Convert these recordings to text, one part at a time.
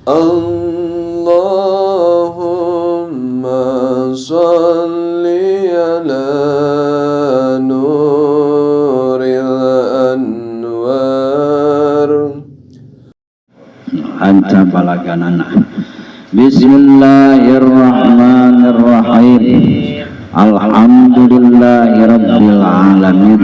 اللهم صل على نور الأنوار. Anta balaganana. Bismillahirrahmanirrahim. Alhamdulillahi rabbil alamin.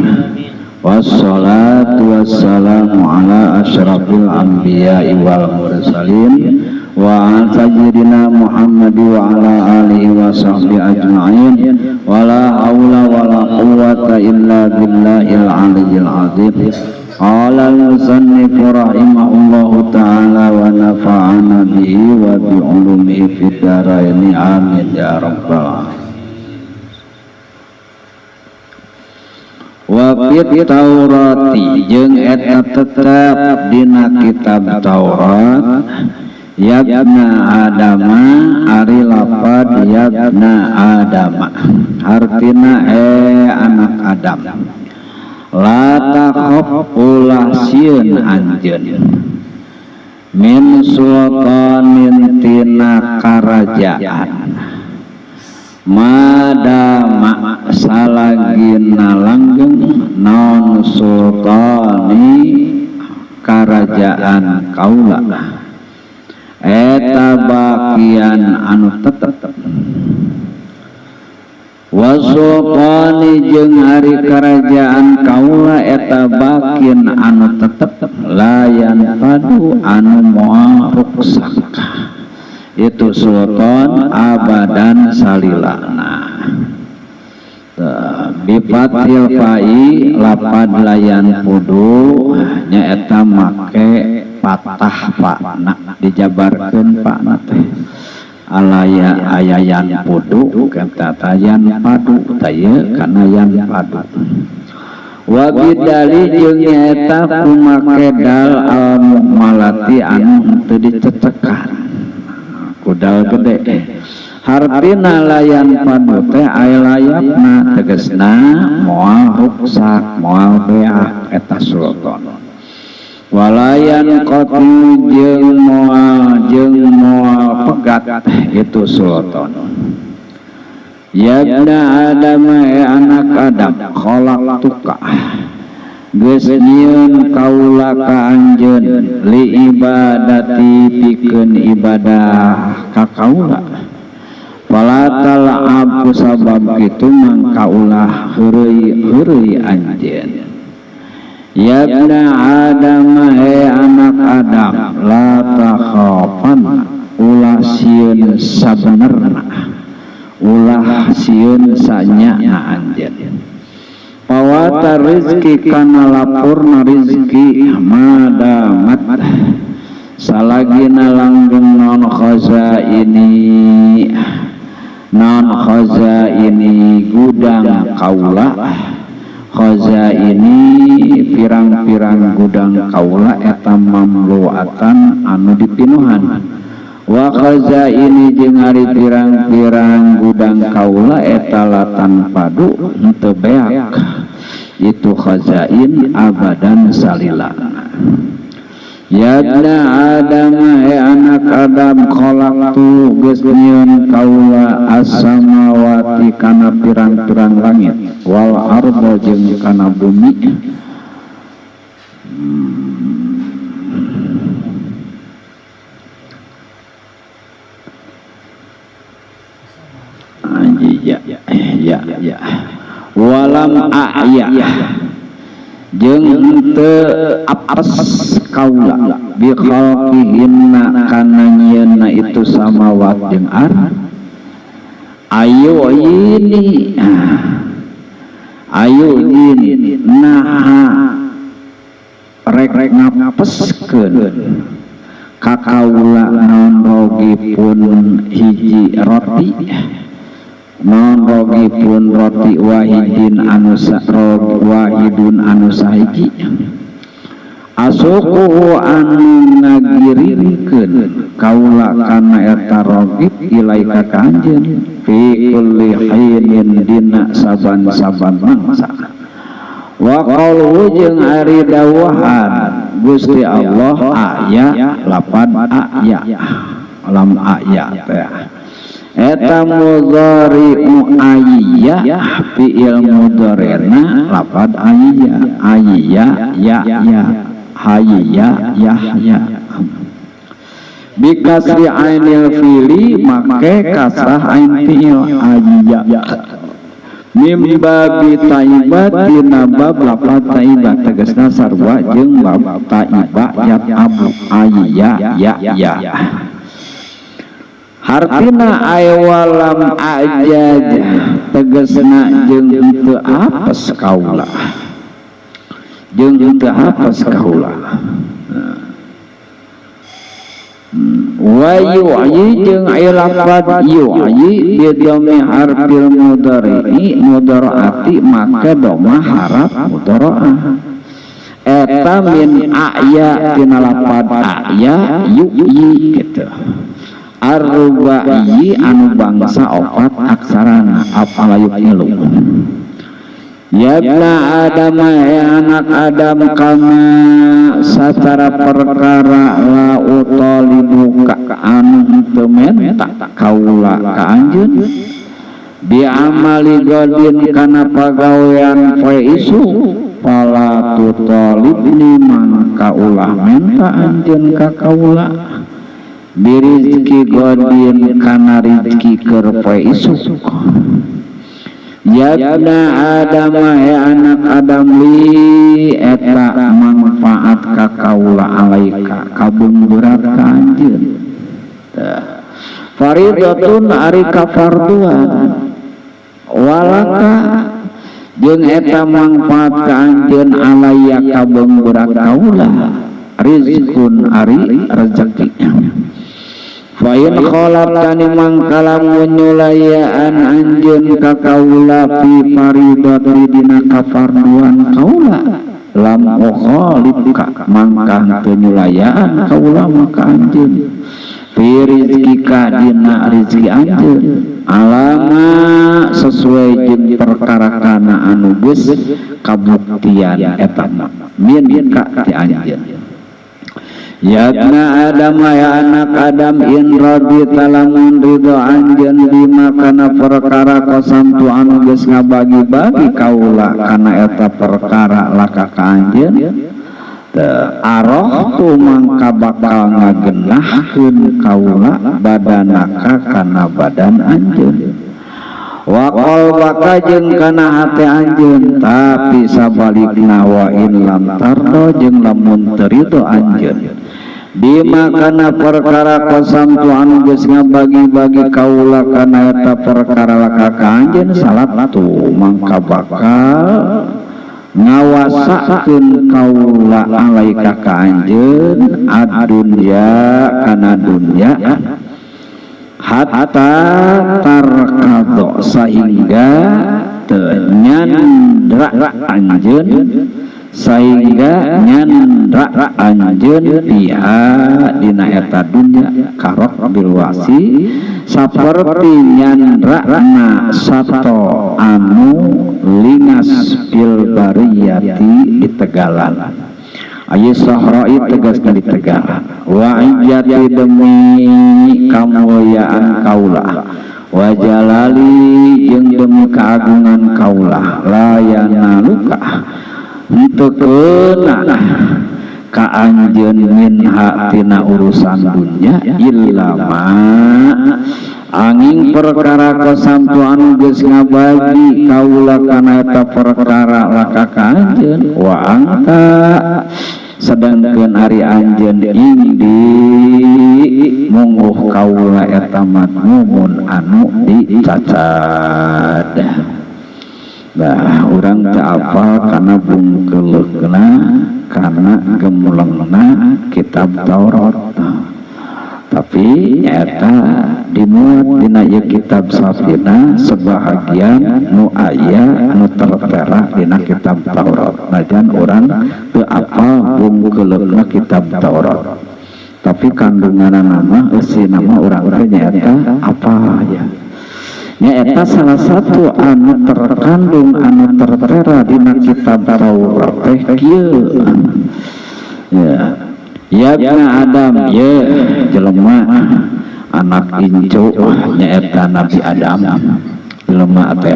Wassalatu wassalamu ala asyrafil anbiya'i wal mursalin wa ala sayyidina Muhammad wa ala alihi wa sahbihi ajma'in. Wa la haula wa la quwwata illa billahil aliyyil azim. Qala al-musannif rahimahullahu ta'ala wa nafa'ana bihi wa bi ulumihi fid dharain, amin ya rabbal alamin. Wa fit Taurati jeung eta tetep dina kitab Taurat, yabna Adama, ari lapad yabna Adama hartina anak Adam, la takhaf ulah sieun anjeun min sultanin tina karajaan madama salagina langgeng naon sultani karajaan kaula eta bakian anu tetep. Wasultani jeung ari karajaan kaula eta bakin anu tetep layan padu anu moal ruksak itu sultan abadan salilana. Bifatil fa'i lapad layan pudu nyaeta make patah pakna dijabarkeun pakna teh alaya ayayan pudu kata tayan padu taya kana yan padu. Wa bidali jeung nyaeta kumake dal al muhmalati anu teu dicecekan kudal gede hartina layan padu teh aya layapna tegasna moal ruksak moal beak eta sultan. Walayan qatu jeung moal pegat itu sultan. Yabna Adam anak Adam, khalaqtuka geus nyieun kaula ka anjeun li ibadati pikeun ibadah ka kaula. Fala tal'ab sabab kitu mangka ulah heureuy-heureuy anjeun. Yabna Adam anak Adam, la takhafan ulah sieun sabenerna, ulah sieun sanyana anjeun. Pawata rizki kana lapurna rizki madamat salagina langgeng non khazaini, non khazaini gudang kaula, khazaini pirang-pirang gudang kaula eta mamluatan anu dipinuhan. Wa khazaini jeung ari pirang-pirang gudang kaula eta latan padu henteu beak itu khazain abadan salilana. Yabna Adam anak Adam, khalaqtu geus nyieun kaula as-samawati kana pirang-pirang langit wal arda jeung kana bumi. Ya ya ya walam a'ya jeung teu apes kaula bi khalqihinna kana nyieunna itu samawat jeung ar. Ayo ini ayo ini naha rek ngapeskeun ka kaula naon rogipun hiji roti, naon rogipun roti wahidin anu wahidun anu sahiji asuku anu ngagiringkeun kaula kana eta rogib ilaika ka anjeun fi kulli hinin dina saban-saban mangsa. Wa qauluhu jeung ari dawuhan Gusti Allah aya lapad aya lam aya teh eta mudhari'u ayya fi'il mudhari'na lapad ayya ayya ya ya hayya yahya bikasri ainil fi'li make kasrah ain fi'il ayya mim babi taibat dina bab lapad taibat tegasna sarua jeung bab taiba yat abu ayya ya ya hartina ay walam ajaj tegasna jeung teu apes kaula jeung teu apes kaula wa yu'yi jeung aya lafad yu'yi bi dhammi harfil mudhari'i mudharaati maka dhamma haraf mudharaah eta min a'ya tina lafad a'ya yu'yi kitu ar-rubai anu bangsa opat aksarana afala yu'ilu yabna Adam ya anak Adam kama secara perkara la utalibuka anu teu menta kaula ka anjeun bi amali godin kana pagawean poe isuk fala tutalibni mangka ulah menta anjeun ka kaula birizki godin kana rizki keur poe isuk. Yabna Adam ya anak Adam li eta manfaat ka kaula alaika kabungberat ka anjeun. Faridatun ari kafarduan walaka jeung eta manfaat ka anjeun alaya kabungberat kaula rizkun ari rezeki. Fa in khalaqtani mangkala nyulayaan anjeun ka kaula fi faridati dina kafarduan kaula lam ukhalifka mangka teu nyulayaan kaula maka anjeun fi rizkika dina rizki anjeun alama sesuai jeung perkara kana anu geus kabuktian eta min ka ti anjeun. Yabna Adam ya anak Adam in radita lamun ridho anjeun bima kana perkara kosamtu anu geus ngabagi-bagi kaula kana eta perkara laka ka anjeun teu aroh tu mangka bakal ngagenahkeun kaula badanaka kana badan anjeun wa qalbaka jeung kana hate anjeun tapi sabalikna wa in lam tardo jeung lamun teu ridho anjeun bima kana perkara kosamtu anu geus ngabagi-bagi kaula kana eta perkara laka ka anjeun salatu mangka bakal ngawasakeun kaula alaika ka anjeun ad-dunya kana dunya hatta tarkado sehingga teu nyandra anjeun sehingga nyandra anjeun biha dina eta dunya karok bilwasi saperti nyandrana sato anu lingas bil bariyati di tegalan ayi sahra'i tegasna di tegalan wa iyyati demi kamulyaan kaula wa jalali jeung demi keagungan kaula la yanaluka henteu keuna ka anjeun minha tina urusan dunya illa ma angin perkara kosamtu anu geus ngabagi kaula kana eta perkara laka ka anjeun wa anta sedangkeun ari anjeun indi mungguh kaula eta matmumun anu dicacad. Nah, urang teu apal kana bungkeuleukna kana gemulengna kitab Taurat. Tapi nyaeta dimuat dina ieu kitab Safina sebahagian nu aya nu tertera dina kitab Taurat. Najan urang teu apal bungkeuleukna kitab Taurat. Tapi kandunganna mah eusina mah urang teh nyaeta apa ya. Nyaeta salah satu anu terkandung anu tertera dina kitab Taurat teh kieu. Ya ya ibna Adam ye jelema anak incu nyaeta Nabi Adam jelema teh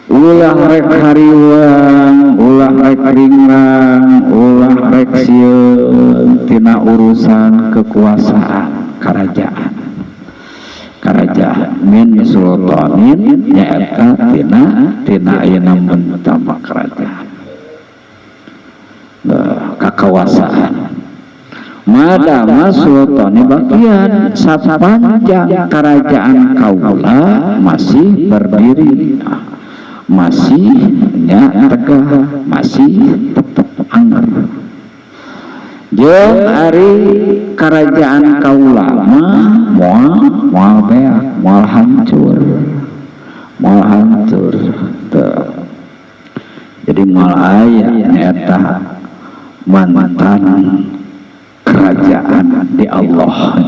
ulah rek hariwang ulah rek ringrang ulah rek sieun tina urusan kekuasaan kerajaan kerajaan min sultanin nyaeta tina ayeuna mun tama kerajaan kekuasaan madama sultani bagian sapanjang kerajaan kaula masih berdiri masih nya tegah masih tetep anger jeung ari kerajaan kaula mah moal beak moal hancur teu. Jadi moal aya nyaeta mantan kerajaan di Allah.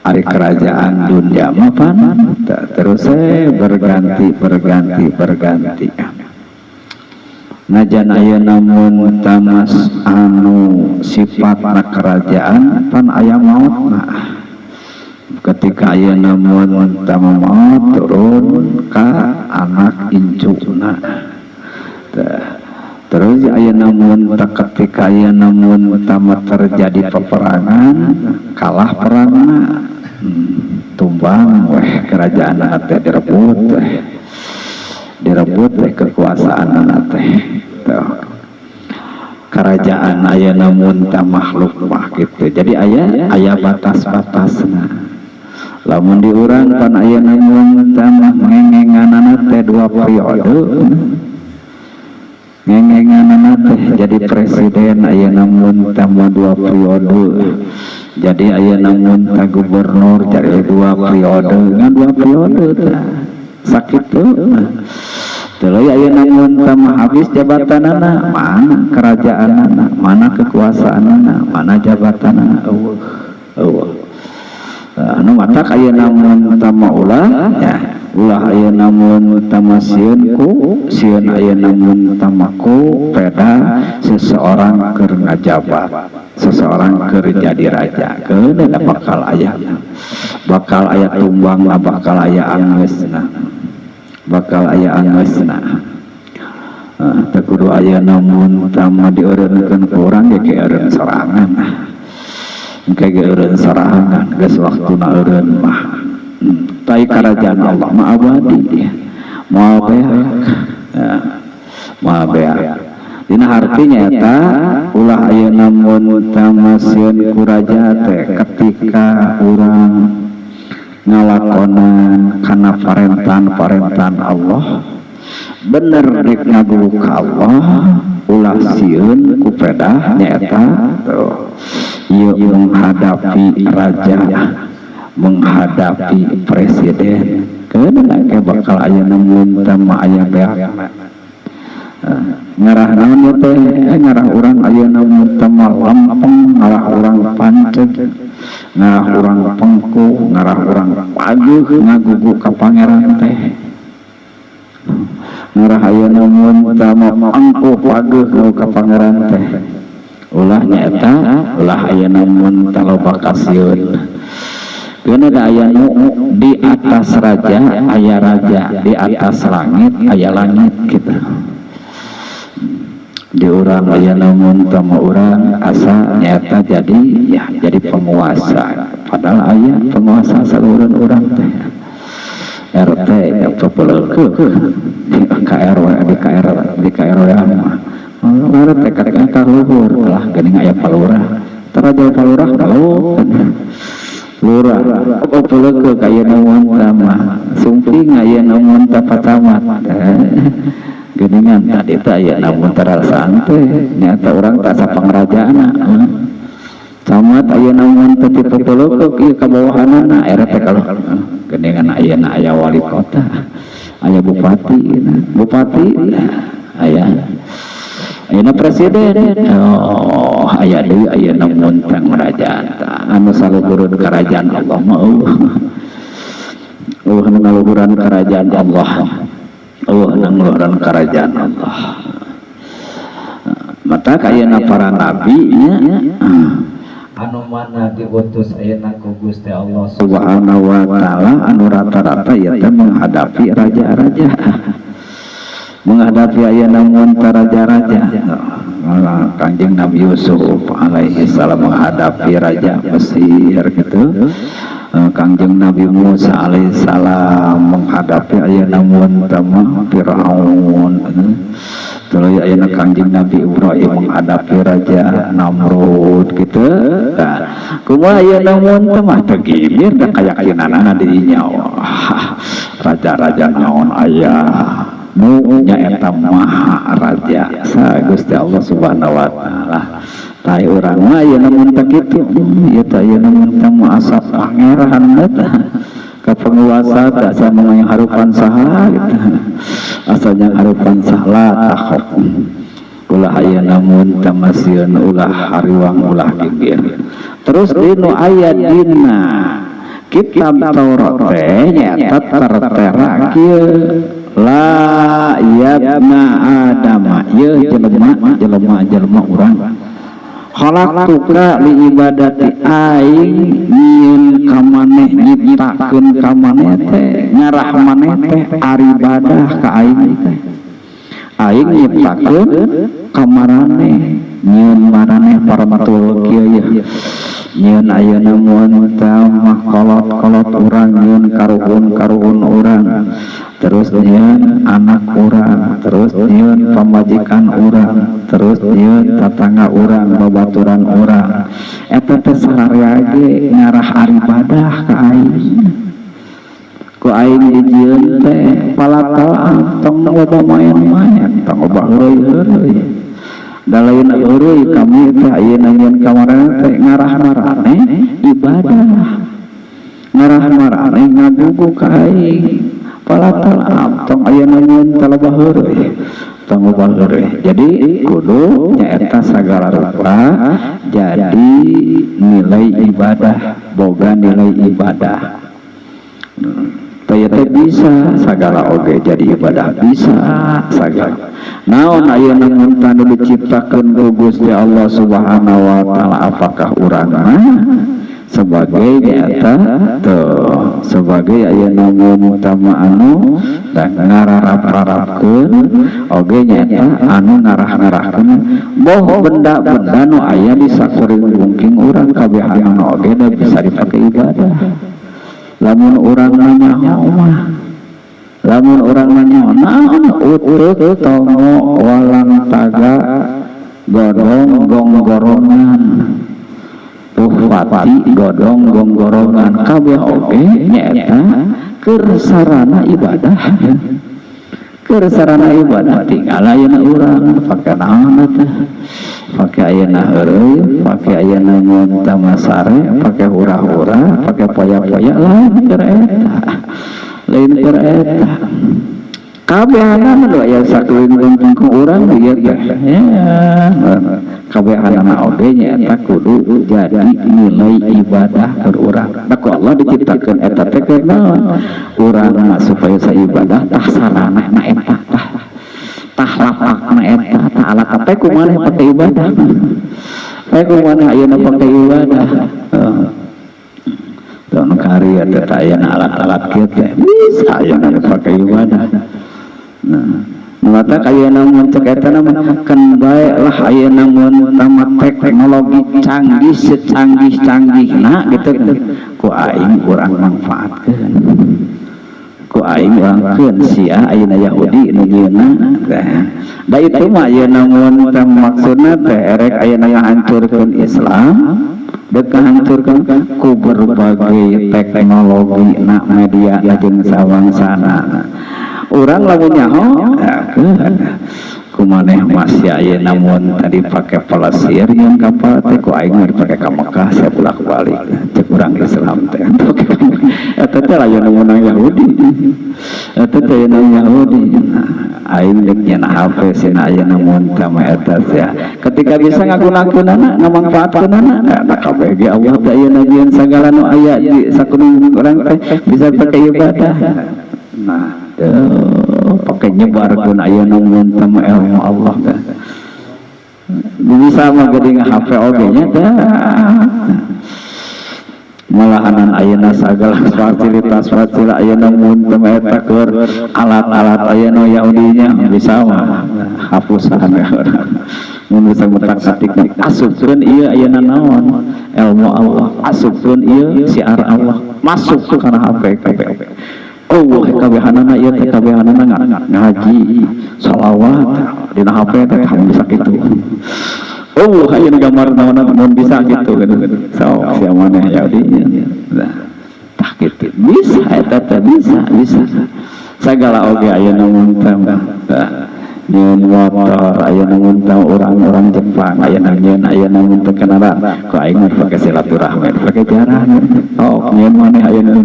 Ari kerajaan dunia mah pan terus berganti. Najan ayeuna mun tamas anu sifatna kerajaan pan aya mautna. Ketika ayeuna mun tama maut turun ka anak incuna. Terus ayeuna mun ketika ayeuna mun tama terjadi peperangan kalah perangna tumbang weh kerajaan teh direbut weh kekuasaan teh. Kerajaan ayeuna mun ta makhluk mah kitu. Jadi aya batas-batasna. Lamun di urang pan ayeuna mun ta ngengenganana teh 2 periode. Ngengenganana teh jadi presiden ayeuna mun ta 2 periode. Jadi ayeuna mun ta gubernur jadi 2 periode, ngan 2 periode teh sakitu. Tuluy ayeuna mun ta habis jabatanana, mana kerajaanana, mana kekuasaanana, mana jabatanana, eueuh. Eueuh. Anu matak ayeuna mun ta ulah ya, ulah ayeuna mun ta sieun ku, sieun ayeuna mun ta ku peda seseorang keur ngajabat. Seseorang keur jadi raja keun bakal aya tumbang bakal aya angeusna teu kudu aya namun tama dieureunkeun ku urang ge eureun sorangan engke ge eureun sorangan geus waktuna eureun mah tai kerajaan Allah mah abadi moal beak moal beak. Dina artinya eta ulah ayeuna mun tama sieun ku raja teh ketika urang ngalakonan kana parentahan-parentahan Allah bener rek ngaguru ka Allah ulah sieun ku pedah nyaeta tuh ieu menghadapi raja menghadapi presiden keun ke bakal ayeuna mun tama aya beakna. Ngarah naon teh ngarah urang ayeuna mun tama lempeng ngarah urang panceg ngarah urang pengku ngarah urang paguh ngagugu ka pangeran teh ngarah ayeuna mun tama pengku paguh ka pangeran teh ulah nyaeta ulah ayeuna mun taloba kasieun. Keun da aya nu di atas raja aya raja di atas langit aya langit kitu. Di urang aya namun tama urang asa nyata jadi ya jadi penguasa padahal aya penguasa saluran urang teh RT ya pepeleukeun di KRW di KRW mah RT karek ka luhur lah geuning aya palurah tara palurah kalau lurah pepeleukeun aya namun tama sumping aya namun ta patamat geuningan tadi teh aya namun tarasaan teh nyata urang rasa pangrajaana camat aya namun teh dipepeleukeuk ieu ka bawahanana RT kalau geuningan ayeuna aya wali kota aya bupati aya ayeuna presiden oh aya deui aya namun pangrajaan anu saluhureun kerajaan Allah mah eueuh anu ngaluhuran kerajaan Allah. Oh, nangluhuran kerajaan Allah. Mata ayeuna para nabi nya anu mana diutus ayeuna ku Gusti Allah Subhanahu wa taala, anu rata-rata ieu teh menghadapi raja-raja, menghadapi ayeuna mun raja-raja. Kanjeng Nabi Yusuf alaihi salam menghadapi raja Mesir gitu. Kangjeng Nabi Musa alaihissalam menghadapi ayeuna mun Firaun. Terus ayeuna Kangjeng Nabi Ibrahim menghadapi raja Namrud gitu. Nah, kumaha ayeuna mun mah teu gimir da kayakinanana di nyawa raja-raja naon aya nu nyaeta maha raja sa Gusti Allah Subhanahu wa taala. Tai urang mah ayeuna mun teh kitu, ieu teh ayeuna mun teh mah asa pangeran eta ka penguasa teh, asa harupan saha gitu, asa harupan saha. Takhaf, ulah ayeuna mun teh masieun, ulah hariwang, ulah gigir. Terus dinu aya dina kitab Taurat teh nyaeta tertera kieu, la yabna adama, ye jelema, jelema, jelema urang, khalaqtuka li ibadati, aing nyieun ka maneh, nyiptakeun ka maneh teh, ngarah maneh teh aribadah ka aing teh. Aing nyiptakeun ka maraneh, nyieun maraneh parentul kieu ye, nyieun ayeuna mun mah kolot-kolot urang, nyieun karuhun-karuhun urang, terus nyieun anak urang, terus nyieun pamajikan urang, terus nyieun tatangga urang, babaturan urang. Eta teh sararea ge ngarah aribadah ka aing. Ku aing dijieun teh palatal, tong loba main-main, tong loba heureuy-heureuy. Da lain heureuy kami teh ayeuna nyieun ka maraneh teh ngarah maraneh ibadah, ngarah maraneh ngagugu ka aing. Palatal, tong ayeuna nyieun teh loba heureuy, tong loba heureuy. Jadi kudu nyaeta sagala rupa jadi nilai ibadah, boga nilai ibadah. Teh bisa sagala oge jadi ibadah, bisa sagala. Naon ayeuna mun anu diciptakeun ku Gusti Allah Subhanahu wa taala, apakah urang mah sebagai nyata tuh sebagai ayeuna mun utama anu dan ngararap-rarapkeun oge nyata anu ngarah-ngarahkeun boh benda-benda nu aya di sakuring bungking urang, kabehanana oge da bisa dipake ibadah. Lamun urang nanya mah, lamun urang nanya naon uteuk, tongo, walang taga, godong gonggorongan, tuhfati, godong gonggorongan, kabeh oge nyaeta keur sarana ibadah, keur sarana ibadah. Tinggal ayeuna urang pake naon teh, pake ayeuna heureuy, pake ayeuna mun tamasare, pake hura-hura, pake poya-poya, lain keur eta, lain keur eta. Kabehanana nu aya sakeuling ku urang ieu teh ya, kabehanana oge nyaeta kudu jadi nilai ibadah keur urang. Da ku Allah diciptakeun eta teh keur naon? Urang mah supaya saibadah. Tah sarana na eta, tah tah lapakna eta, tah alat teh ku maneh pake ibadah, teh ku maneh ayeuna pake ibadah. Tuh nu karya teh ayeuna alat-alat kieu teh bisa ayeuna dipake ibadah. Nah, mata ayeuna mun cek eta mah kan bae lah, ayeuna mun tamat teknologi canggih secanggih-canggihna gitu, ku aing urang manfaatkeun, ku aing urangkeun sia ayeuna Yahudi nu nyieunna. Da itu mah ayeuna mun teh maksudna teh erek ayeuna ngahancurkeun Islam, dek ngahancurkeun ku berbagai teknologi na, media jeung sawangsana. Urang lamun nyaho ku maneh masih ayeuna mun tadi pake pelesir yang kapal teh, ku aing mah dipake ka Mekah saya bolak-balik, cek urang Islam teh. Eta teh lain menang Yahudi, eta teh Yahudi. Aing deuk nyana HP sina ayeuna mun teh mah eta sia ketika bisa ngagunakeunana, ngamanfaatkeunana. Eta kabeh ge Allah teh ayeuna nyieun sagala nu aya di sakuning urang teh bisa pake ibadah. Nah, tuh pakai nyebarkeun ayeuna mun teh ilmu Allah teh. Bisa mah geuning HP oge nya teh. Malahanan ayeuna sagala fasilitas fasilitas ayeuna mun teu eta keur alat-alat ayeuna Yahudinya bisa mah hapusan mun bisa ngutak-atik. Asupkeun ieu ayeuna naon ilmu Allah, asupkeun ieu siar Allah masuk kana HP kabeh. Oh, kabehanana ieu teh, kabehanana ngaji, salawat dina HP teh bisa kitu. Oh, ayeuna gambar naon mun bisa gitu gitu. So, sia maneh Yahudi. Nah, tah kitu. Bisa eta teh, bisa, bisa. Sagala oge ayeuna mun teh nyieun motor ayeuna mun teh urang-urang Jepang ayeuna nyieun, ayeuna mun teh kendaraan ku aing mah pake silaturahmi, pake jarah. Oh, nyieun maneh ayeuna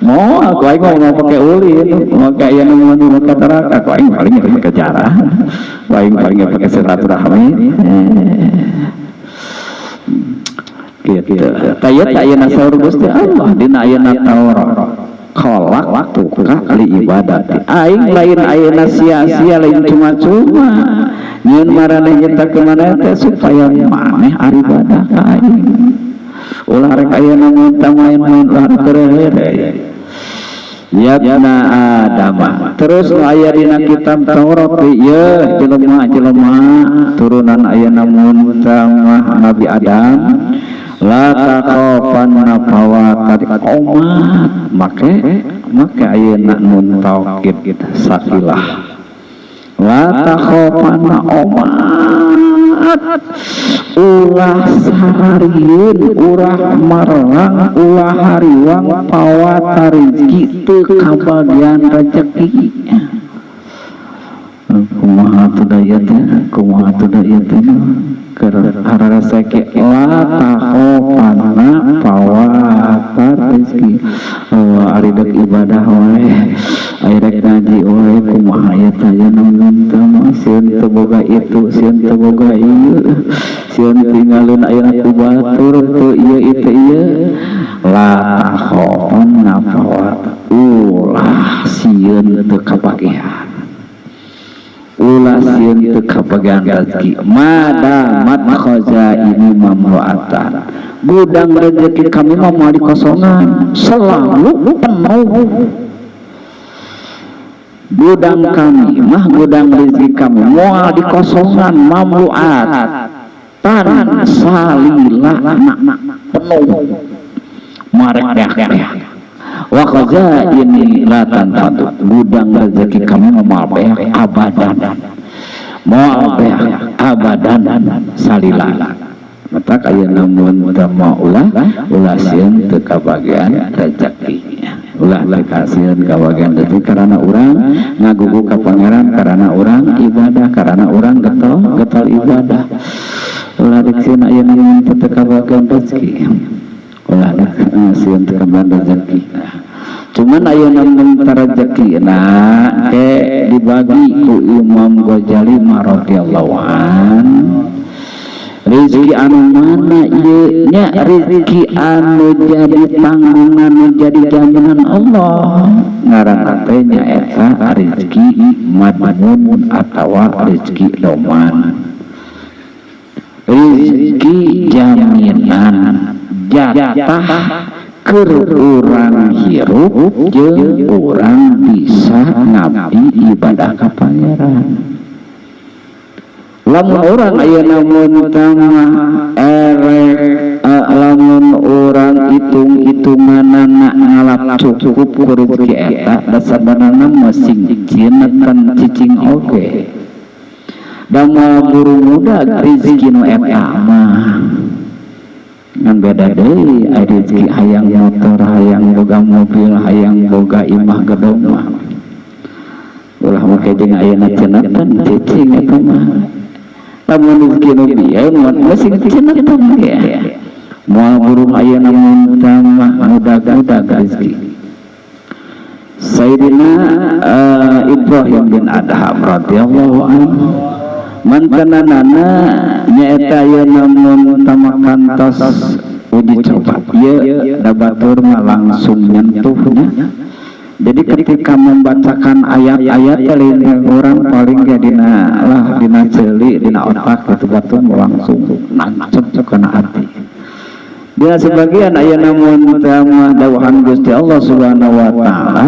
moal ku aing mah mau pake ulin, make ayeuna mun make neraka ku aing paling pake jarah, ku aing paling pake silaturahmi gitu. Taya ayeuna saur Gusti Allah dina ayeuna Taurat, khalaqtuka li ibadati. Aing lain ayeuna sia-sia, lain cuma-cuma nyieun maraneh, nyiptakeun maneh teh supaya maneh aribadah ka aing. Ulah rek ayeuna minta main-main, ulah rek heureuy. Yabna Adam. Terus nu aya dina kitab Taurat ieu, jelema-jelema turunan ayeuna mun mah Nabi Adam, la takhafanna fawata qomat, make make ayeuna nun taukid sakilah. La takhafanna omat, ulah sararieun, ulah marlang, ulah hariwang pawata rezeki, teu kabagian rezeki. Kumaha tuh da ieu teh, kumaha tuh da ieu teh keur hararese? La takhafanna pawata rezeki. Oh, ari dek ibadah wae, ari rek ngaji wae, kumaha ieu teh ayeuna mun teh mah sieun teu boga itu, sieun teu boga ieu, sieun tinggalin ayeuna ku batur teu ieu itu ieu. La takhafanna pawata, ulah sieun teu kabagian, ulah sieun teu kabagian rezeki. Madamat khazaini mamluatan, gudang rezeki kami mah moal dikosongan, selalu penuh gudang kami mah, gudang rezeki kami moal dikosongan. Mamluat tan salila penuh marek beak. Wa khazaini la tanfadu, gudang rezeki kami moal beak abadan, moal beak abadan salila. Matak ayeuna mun teu mau, ulah ulah sieun teu kabagian rezeki, ulah teu kasieun kabagian rezeki, karena urang ngagugu ka Pangeran, karena urang ibadah, karena urang getol getol ibadah. Ulah dek sieun ayeuna mun teu kabagian rezeki, ulah dek sieun teu kabagian rezeki. Cuman ayeuna mun rezeki nah ke dibagi ku Imam Ghazali radhiyallahu an, rezeki anu mana ieu nya? Rezeki anu jadi tanggungan, anu jadi jaminan Allah, ngaranna teh nyaeta rezeki madmun atawa rezeki doman, rezeki jaminan jatah keur urang hirup jeung urang bisa ngabdi ibadah ka Pangeran. Lamun urang ayeuna mun mah erek, lamun urang hitung-hitunganana ngalap cukup ku rezeki eta, da sabanarna mah sing tan cicing oge da moal buru muda rezeki nu eta mah. Ngan beda deui aya rezeki hayang motor, hayang boga mobil, hayang boga imah gedong mah ulah make jeung ayeuna cenatan cicing eta mah. Lamun rezeki nu bieu mah sing cenatan ge moal buru ayeuna mun mah mudag-mudag rezeki. Sayyidina Ibrahim bin Adham radhiyallahu anhu mantananana nyaeta ayeuna mun kantos uji coba ieu, da batur mah langsung nyentuhnya. Jadi ketika membacakan ayat-ayat lain orang paling gak dina lah dina ceuli, dina otak gitu, batur langsung nancep kana hati. Dina sebagian aya namun tama dawuhan Gusti Allah Subhanahu wa taala,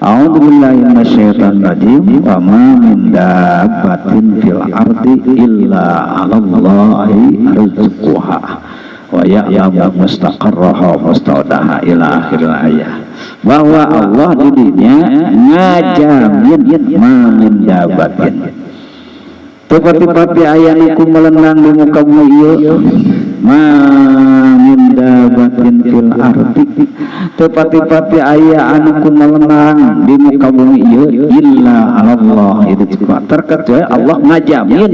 A'udzu billahi minasyaitonir rajim, wa ma min dabbatin fil ardi illa 'alallahi rizquha wa ya'lamu mustaqarraha wa mustaudaha ila akhiril ayat. Bahwa Allah di dinya ngajamin ma min dabbatin. Tiba-tiba aya nu kumelenang di muka bumi ieu, ma min dabbatin fil ardi, tepati-pati aya anu kumelenang di muka bumi ieu illa 'alallah rizquha. Terkecuali Allah ngajamin,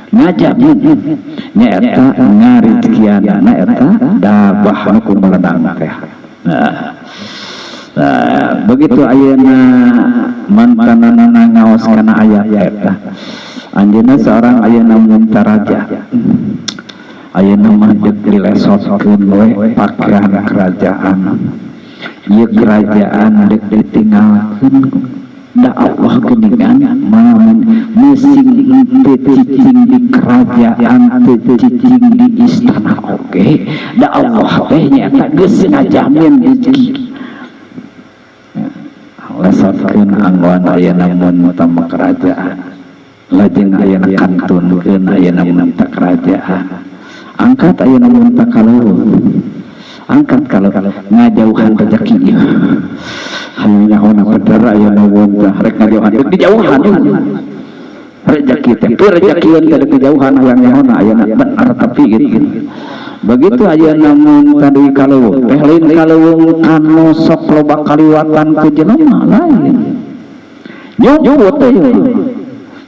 ngajamin nyaeta ngarizkianana eta dabah nu kumelenang teh. Nah, nah, begitu ayeuna mantanana ngaos kana ayat eta, anjeunna seorang ayeuna munta raja, ayeuna mah deuk dilesotkeun we pakaian kerajaan ieu, kerajaan deuk ditinggalkeun. Da Allah geuningan mamun mesing teu cicing di kerajaan, teu cicing di istana oge, da Allah teh nyaeta geus ngajamin rezeki. Lesotkeun anggon ayeuna mun utama kerajaan, lajeng ayeuna kantunkeun ayeuna mun ta kerajaan, angkat ayeuna mun ta kaleuweung, angkat kalau ngajauhan rezeki ieu. Hayang nyaho bener ayeuna mun tah rek ngajauhan, deuk dijauhan rezeki teh, teu rezekieun teh deuk dijauhan. Hayang nyaho ayeuna bener tapi gitu. Begitu ayeuna mun tadi kaleuweung teh lain kaleuweung anu sok loba kaliwatan ku jelema, lain, nyumput teh.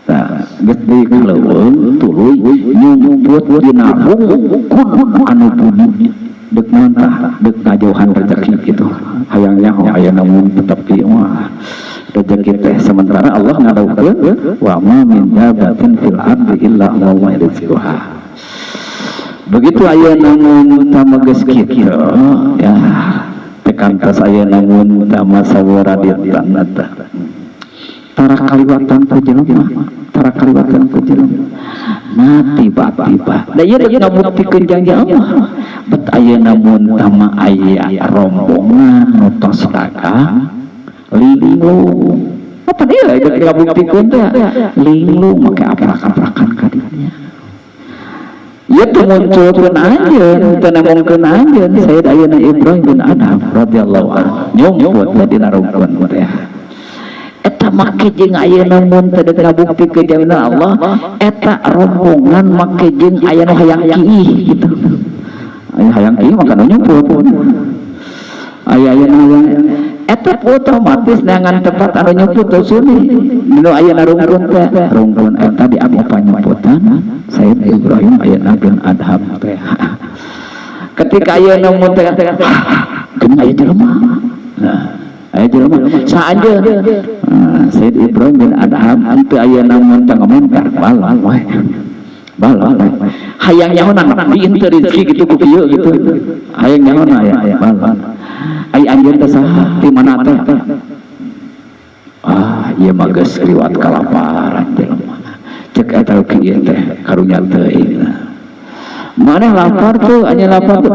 Tah, geus deui kaleuweung tuluy nyumput dina rungkun anu buni. Deuk naon tah? Deuk ngajauhan rezeki gitu. Hayang nyaho ayeuna mun tetapi wah rezeki teh, sementara Allah ngadawuhkeun wa ma min dabbatin fil ardi illa Allah rizquha. Begitu ayeuna mun tama geus kitu ya, tekan tos ayeuna mun tama sawara dinten tah tara kaliwatan ku jelema, tara kaliwatan ku jelema. Nah, tiba-tiba da ieu deuk ngabuktikeun janji Allah bet ayeuna mun tama aya rombongan nu tos dagang linglung. Apa dia deuk ngabuktikeun teh linglung make aprak-aprakan ka dinya. Ieu teu munculkeun anjeun, teu nembongkeun anjeun Sayyid ayeuna Ibrahim bin Adham radhiyallahu anhu nyumput teh dina rungkun teh. Eta make jeung ayeuna mun teu deuk ngabuktikeun jaminan Allah, eta rombongan make jeung aya nu hayang kiih gitu. Aya hayang kiih maka nu nyumput. Aya aya nu hayang eta otomatis neangan tempat anu nyumput teu suni. Nu ayeuna rungkun teh, rungkun eta di abdi panyumputan Sayyid Ibrahim ayeuna bin Adham teh. Ketika ayeuna mun teh geuning aya jelema. Nah, aya jelema saha anjeun? Sayyid Ibrahim bin Adham henteu ayeuna mun teh ngomentar, balong we. Balong we. Hayang nyaho nepi henteu rezeki gitu ku kieu gitu. Hayang nyaho aya balong. Ai anjeun teh saha? Ti mana teh? Ah, ieu mah geus liwat kalaparan jelema. Cek eta kieu teh karunya teuing. Maneh lapar tuh, anjeun lapar tuh.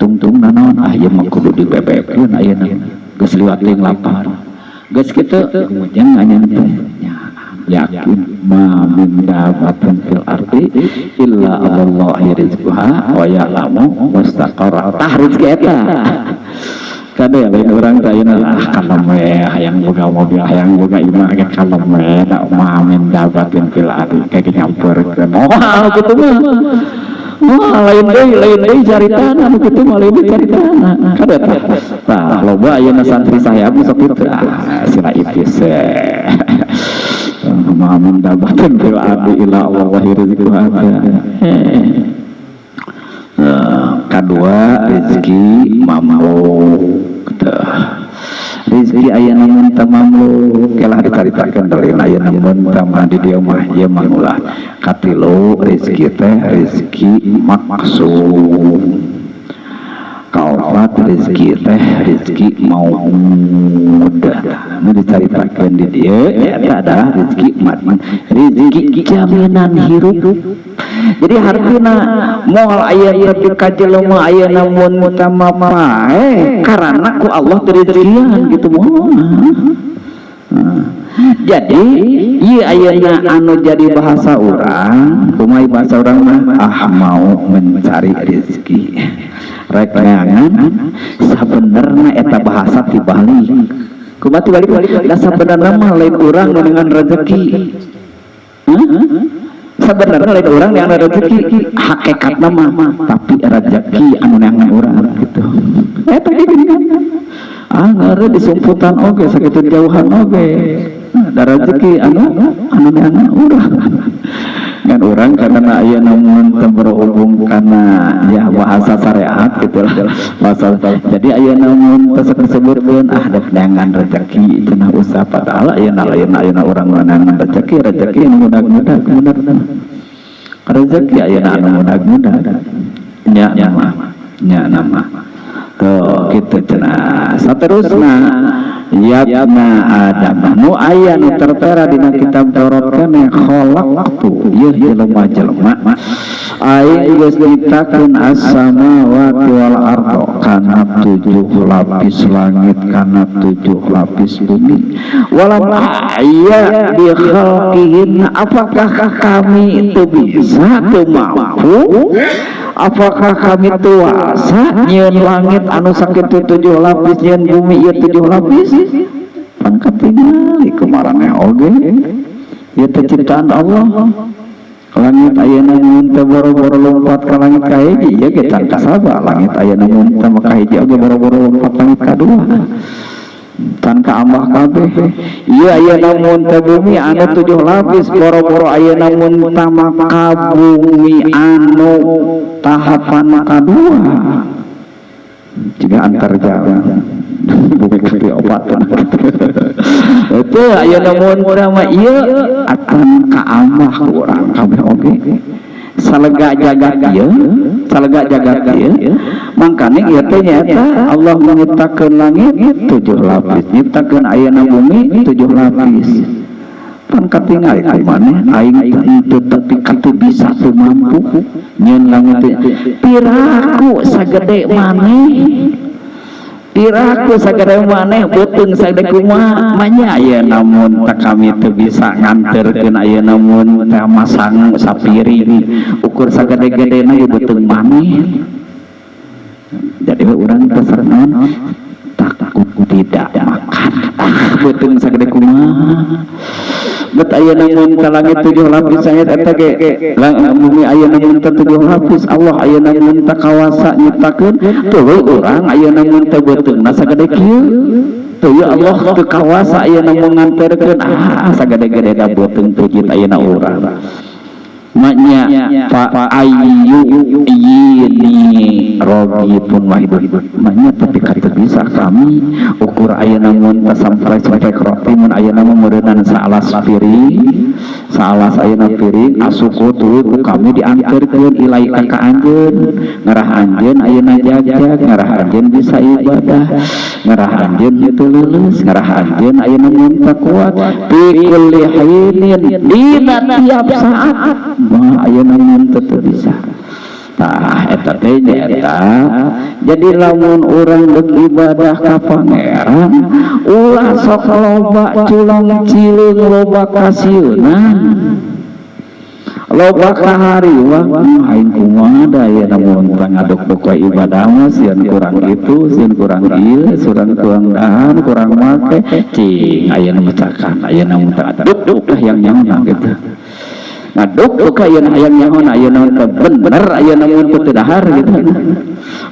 Tungtung nanaon? Ah, ieu mah kudu dibebebkeun ayeuna. Geus liwat teuing lapar. Geus kitu kemudian anjeun teh yakin ma min dabbatin fil ardi illa Allahi rizquha wa ya'lamu mustaqarra. Tah rezeki eta. Kade lain urang teh ayeuna, ah kalem we, hayang boga mobil, hayang boga imah ge kalem we, da ma min dabbatin fil ardi kayak nyamperkeun. Moal kitu mah. Wah, lain deui caritana anu kitu mah, lain deui caritana. Kade tah. Tah loba ayeuna santri saya sok kitu, ah sila ipis. Ma min dabbatin fil ardi illa Allahi rizquha. Kadua rezeki mamluk teh. Rezeki aya namun teu mamluk kelah dicaritakeun dari aya namun tama di dieu mah ieu mah ulah. Katilu rezeki teh rezeki maksum. Kaopat Rezeki teh rezeki mau'udah. Nu dicaritakeun di dieu eta adalah rezeki madmun, rezeki jaminan hirup. Jadi hartina moal aya tepi ka jelema ayeuna mun tama paeh karena ku Allah teu direzekian gitu, moal. Jadi ieu ayeuna anu jadi bahasa urang kumaha? Bahasa urang mah, ah, mau mencari rezeki, rek neangan. Sabenerna eta bahasa tibalik. Kumaha tibalik? Da sabenerna mah lain urang nu neangan rezeki. Hah? Sebenarnya lain urang yang rezeki hakikatna mah, tapi rezeki anu neangan urang gitu. Eta gini kan, ah, ngare disumputan oge, sakitu jauhan oge da rezeki anu neangan urang kan. Urang karena aya namun teu berhubung karena ya bahasa syariat gitu lah, bahasa. Jadi aya namun teu disebutkeun, ah, dek neangan rezeki cenah usah, padahal ayeuna lain ayeuna urang neangan rezeki. Rezeki anu mudah-mudah, bener, rezeki ayeuna anu mudah-mudah nya nama nya nama tuh gitu cenah. Saterusna, yabna Adam, nu aya nu tertera dina kitab Taurat keneh, khalaqtu, ieu jelema-jelema, aing geus nyiptakeun as-samawati wal ardo, kana tujuh lapis langit, kana tujuh lapis bumi, walam a'ya bi khalqihin. Apakah kami itu bisa teu mampu? Apakah kami tuasa nyieun langit anu sakitu tujuh lapis, nyieun bumi ieu tujuh lapis? Pangkat tingali kumaraneh oge ieu teh ciptaan Allah. Langit ayeuna mun teu boro-boro lompat ka langit ka hiji, ieu ge can kasaba. Langit ayeuna mun teu ka hiji oge boro-boro lompat langit kadua, can kaambah kabeh. Ieu ayeuna mun teu bumi anu tujuh lapis, boro-boro ayeuna mun tama ka bumi anu tahapan kadua jika antar jalan bumi kaki opat itu, ayeuna mun mah ieu akan kaambah ku urang kabeh oge, salega jagat ieu, salega jagat ieu. Mangkane ieu teh nyaeta Allah menyiptakeun langit tujuh lapis, nyiptakeun ayeuna bumi tujuh lapis. Pan katingali ku maneh, aing teu tepi ka teu bisa, teu mampu nyieun langit teh. Piraku sagede maneh, piraku sagede maneh, beuteung sagede kumaha manya, ayeuna mun teh kami teu bisa nganterkeun ayeuna mun teh masang sapiring ukur sagede-gedena ge beuteung maneh. Jadi urang teh naon, takut tidak makan. Ah, beuteung sagede kumaha bet ayeuna mun ka langit tujuh lapis aya eta ge bumi ayeuna mun teh tujuh lapis, Allah ayeuna mun teh kawasa nyiptakeun. Tuluy urang ayeuna mun teh beuteungna sagede kieu, tuluy Allah teu kawasa ayeuna mun nganterkeun. Ah, sagede-gede da beuteung tujit ayeuna urang. Maknya fa ayu ini pun wahidun maknya, tapi kata bisa kami ukur ayeuna mun teh sampai sampai roti mun ayeuna mun meureunnan saalas piring, saalas ayeuna piring asuku, tuluy ku kami dianterkeun ilaika ka anjeun, ngarah anjeun ayeuna jagjag, ngarah anjeun bisa ibadah, ngarah anjeun teu leuleus, ngarah anjeun ayeuna mun teu kuat, fi kulli hinin, dina tiap saat mah ayeuna mun teu bisa. Tah, eta teh eta. Jadi lamun urang deuk ibadah ka Pangeran, ulah sok loba culong cileung, loba kasieunan, loba kahariwang. Aing kumaha da ayeuna mun teh ngaduk-duk we ibadah mah, sieun kurang itu, sieun kurang ieu, kurang kurang dahar, kurang make. Cing ayeuna mah, ayeuna mun teh duk duk lah yang nyaho gitu. Ngaduk duk ayeuna hayang nyaho ayeuna teh bener, ayeuna mun teu dahar gitu,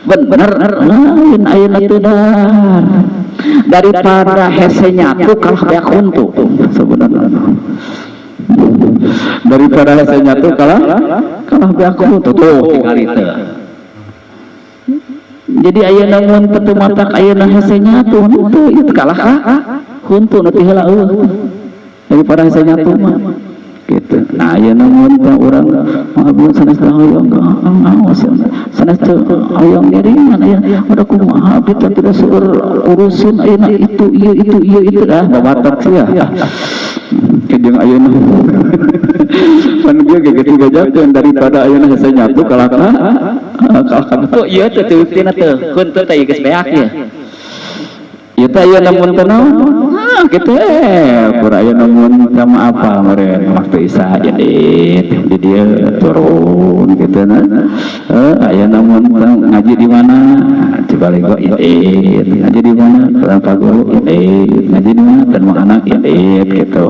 bener lain ayeuna teu dahar, daripada hese nyatu kalah beak huntu. Sebenarnya daripada hese nyatu kalah kalah beak huntu tuh tinggal itu. Jadi ayeuna mun teu matak ayeuna hese nyatu henteu, itu kalah ka huntu nu ti heula eueuh, daripada hese nyatu mah. Gitu. Nah, ayeuna mun teh urang mah sanes teh hoyong ngaos, sanes teh hoyong ngiringan aya udah kumaha abdi teh tidak seueur urusin ayeuna itu ieu itu ieu itu ah babatok sia. Jeung ayeuna pan dia ge geus dibejakeun daripada ayeuna hese nyatu kalakah kalakah Tuh ieu teh teu tina teh keun teh teh geus beak ya. Ieu teh ayeuna mun teh naon? Ah kitu kur ayeuna mun sama apa meureun waktu Isya jadi di dieu turun gitu nah. Ayeuna mun ngaji di mana? Cibalego indit, ngaji di mana? Pago indit, ngaji di mana? Dan anak indit gitu.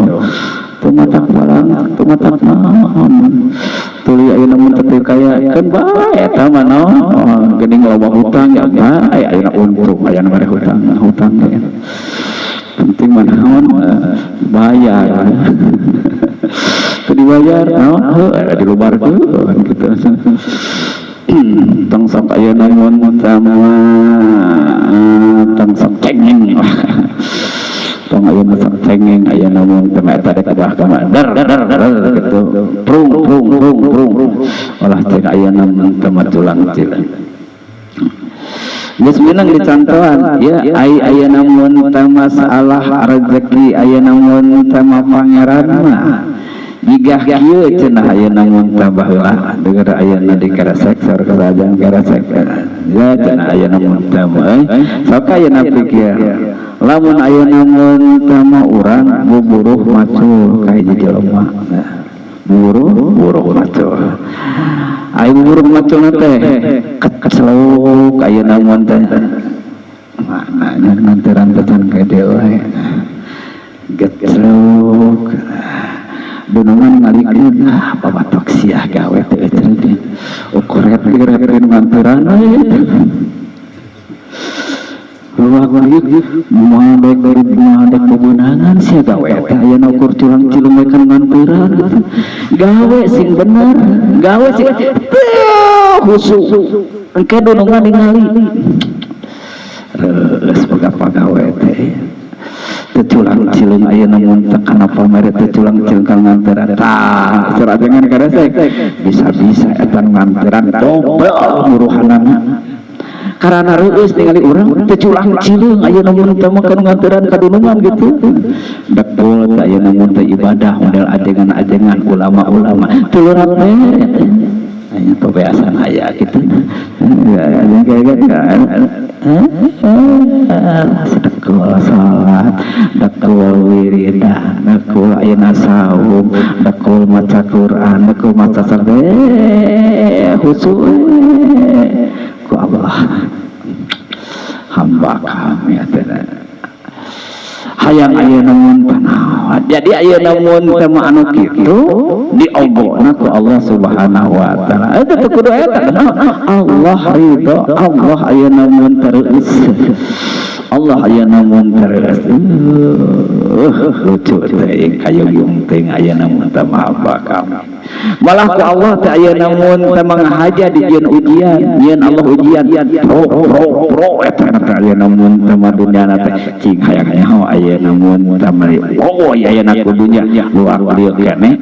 Tumatak barang, tumatak naon. Tuluy ayeuna mun teu kaya keun bae eta mah naon. Geuning loba hutang ya bae ayeuna untung ayeuna mere hutang, hutang ya. Penting mah naon bayar. Teu dibayar naon heuh dilubarkeun gitu. Tong sok ayeuna mun sama tong sok cengeng. Tong ayeuna sok cengeng ayeuna mun teh eta dek bah ka dar dar dar gitu. Prung prung prung prung. Olah cek ayeuna mun teh tulang cileung. Geus meunang dicontohan ya ai ayeuna mun teh masalah rezeki ayeuna mun teh pangeran mah jigah kieu cenah ayeuna mun teh baheula denger ayeuna di keresek saur kerajaan keresek ya cenah ayeuna mun teh mah sok ayeuna pikir lamun ayeuna mun teh mah urang buburuh macul ka hiji jelema buruh macul ai buburuh macul teh keceluk ayeuna mun teh maknanya nganteran teh can ka dieu wae geceluk dunungan ngalikeun ah babatok sia gawe teh cenah ukur rep-rep nganteran we luak moal dek bebenangan sia gawe teh ayeuna ukur culang cilung we kan nganteran gawe sing bener gawe sing khusyuk engke dunungan ningali reus boga pagawe teh teu culang cilung ayeuna mun teh kana pamere teu culang cilung ka nganteran tah sarajengan karesek bisa-bisa eta nganteran dobel buruhanana karana reueus ningali urang teu culang cileung ayeuna mun teh mah kana nganteran ka dunungan gitu betul teh ayeuna mun teh ibadah model ajengan-ajengan ulama-ulama teu leurat teh aya kebiasaan aya gitu ya sedekul salat dekul wiridan dekul ayeuna saum dekul maca Quran dekul maca sabeh khusyuk ku Allah hamba kami teh hayang ayeuna mun tanawan jadi ayeuna mun teh mah anu kitu diogona ku Allah Subhanahu wa taala eta teu kudu eta Allah ridho Allah ayeuna mun terus Allah ayeuna mun terus lucu teh kayogyong teh ayeuna mun teh hamba kami malah ku Allah teh ayeuna mun teh manghaja dijieun ujian nyieun Allah ujian pro pro pro eta teh ayeuna mun teh mah dunyana teh cing hayang nyaho ayeuna mun teh mah oh ayeuna ku dunya luak lieu keneh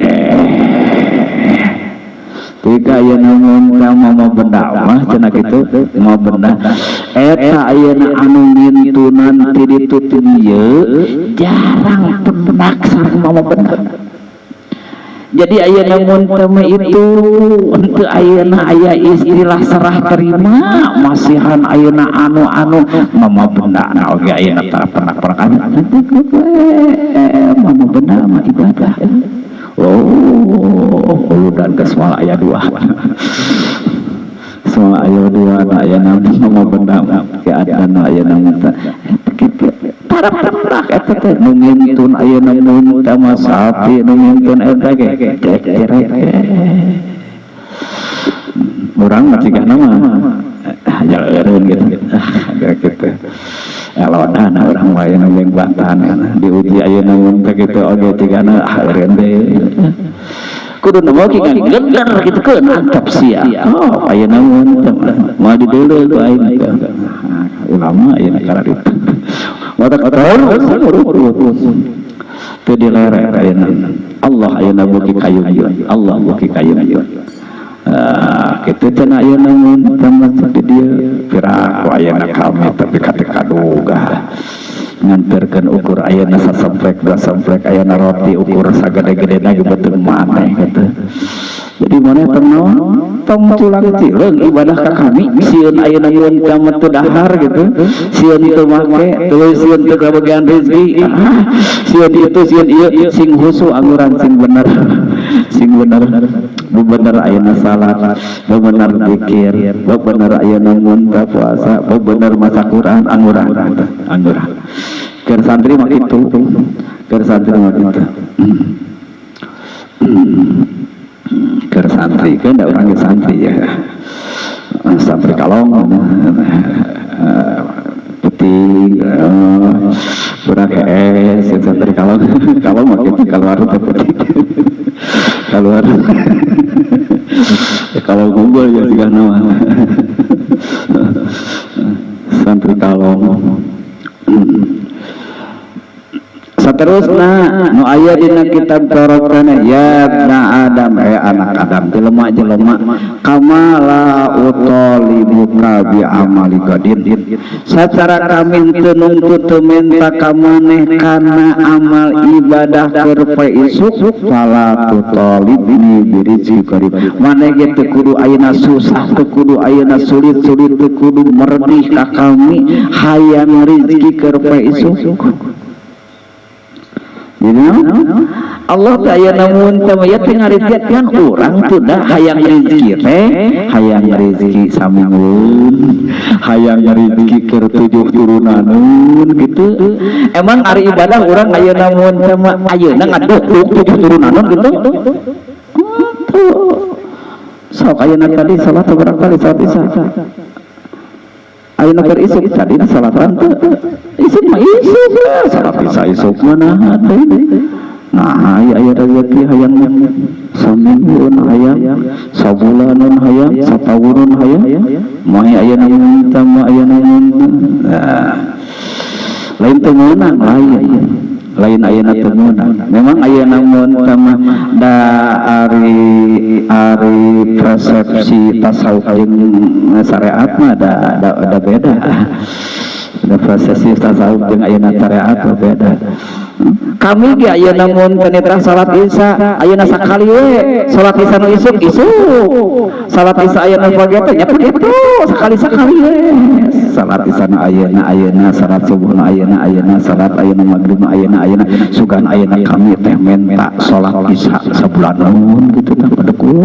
Jika ayeuna mun teh mau benda mah cenah kitu mau benda eta ayeuna anu ngintunan ti ditu ti dieu jarang penak sareng mau benda. Jadi ayeuna mun teh mah itu henteu ayeuna aya istilah serah terima masihan ayeuna anu-anu mama benda na oge ayeuna tara penak-penak mama benda mah ibadah. Oh, uludan geus moal aya dua. Semua aya dua ayeuna mama benda keadaan ayeuna mun teh kitu tara penak eta teh nu ngintun ayeuna mun teh mah sapi nu ngintun eta ge cek-cerek urang mah cigana mah jaleureun gitu ah gitu elodana urang mah ayeuna jeung batan diuji ayeuna mun teh kitu oge cigana ah eureun deui kudu nemu ki gender gitu keun antep sia oh ayeuna mun teh moal dideuleu ku aing teh ulama ayeuna kararitu watak terus teu dilerek ayeuna. Allah ayeuna beuki kayun, Allah beuki kayun. Kitu cenah ayeuna mun tamat di dieu piraku ayeuna kami tapi kate kaduga nganterkeun ukur ayeuna sasemplek dua semplek ayeuna roti ukur sagede-gedena ge beuteung maneh kitu. Jadi maneh tong naon tong culang cileung ibadah ka kami sieun ayeuna mun tamat teu dahar gitu, sieun teu make tuluy sieun teu kabagian rezeki, sieun itu sieun ieu, sing husu angguran sing bener, sing bener bener ayeuna salat, bener zikir, bener ayeuna mun puasa, bener maca Quran, angguran angguran. Keur santri mah kitu, keur santri mah kitu. Keur santri kan da urang santri ya, santri kalong putih budak hees santri kalong, kalong mah kitu keluar teh putih keluar ya, kalau ngumpul ya juga nama santri kalong. Seterusnya nu aya dina kitab Taurat ya ibna Adam, anak Adam, jelema-jelema kama la utalibuka bi amali gadin, sacara kami teu nungtut teu menta ka maneh kana amal ibadah keur poe isuk, fala tutalibni bi rizqi qarib, maneh ge teu kudu ayeuna susah, teu kudu ayeuna sulit-sulit, teu kudu meredih ka kami hayang rezeki keur poe isuk. Jadi Allah teh aya namun teh ya teh ngarizkian urang teh da hayang rezeki teh, hayang rezeki saminggueun, hayang rezeki keur 7 turunaneun gitu. Emang ari ibadah urang aya namun teh mah ayeuna ngaduk 7 turunaneun gitu. Sok ayeuna tadi salat berapa kali salat isya? Ayeuna keur isuk tadi salatan teh. Isuk mah isuk lah, salat isya isuk mah naha teh. Nah, aya rezeki hayang saminggueun hayang, sabulaneun hayang, satauneun hayang, mah ayeuna minta mah ayeuna minta. Nah, lain teu meunang, lain. Lain ayeuna teu meunang. Memang ayeuna mun mah da ari persepsi tasawuf jeung syariat mah da beda. Da persepsi tasawuf jeung ayeuna syariat mah beda. Kami ge ayeuna mun teu nitra salat isya, ayeuna sakali we salat isya nu isuk isuk. Salat isya ayeuna pagi teh nya kitu sakali-sakali we. Salat isya nu ayeuna ayeuna, salat subuh nu ayeuna ayeuna, salat ayeuna magrib nu ayeuna ayeuna, sugan ayeuna kami teh menta salat isya sabulaneun gitu tah pada we.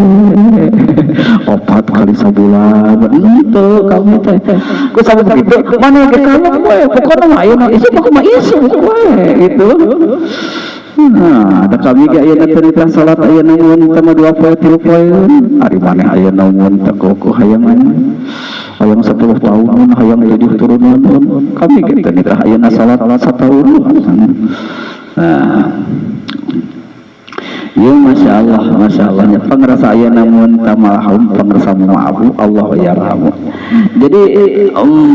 4 kali sabulan henteu kami teh. Ku sabab kitu maneh ge kalem we, pokona mah ayeuna isuk mah kumaha isuk we gitu. Nah, ada kami ge ayeuna teu nitah salat ayeuna mun teh mah 2 poe 3 poe. Ari maneh ayeuna mun teh kuku hayang hayang 10 tahun hayang 7 turunan kami ge teu nitah ayeuna salat satahun. Nah, ya masya Allah, masya Allah nya pangrasa ayeuna mun tamalahum pangrasa maafu Allah yarhamu. Jadi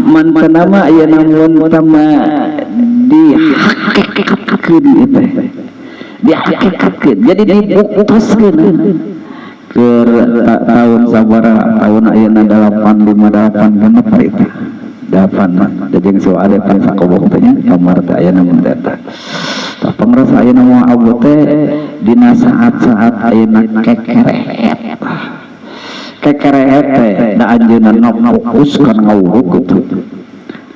man kana ayeuna mun tama dihakikatkeun ieu teh, dihakikatkeun, jadi dibuktoskeun keur tahun sabaraha tahun ayeuna 858 genep hari teh 8 jeung siwa ade pan sakoboh teh nya kamar teh ayeuna mun teh eta. Tah pangrasa ayeuna moal abu teh dina saat-saat ayeuna kekerehet, kekerehet teh da anjeunna fokus kana ngawuruk gitu.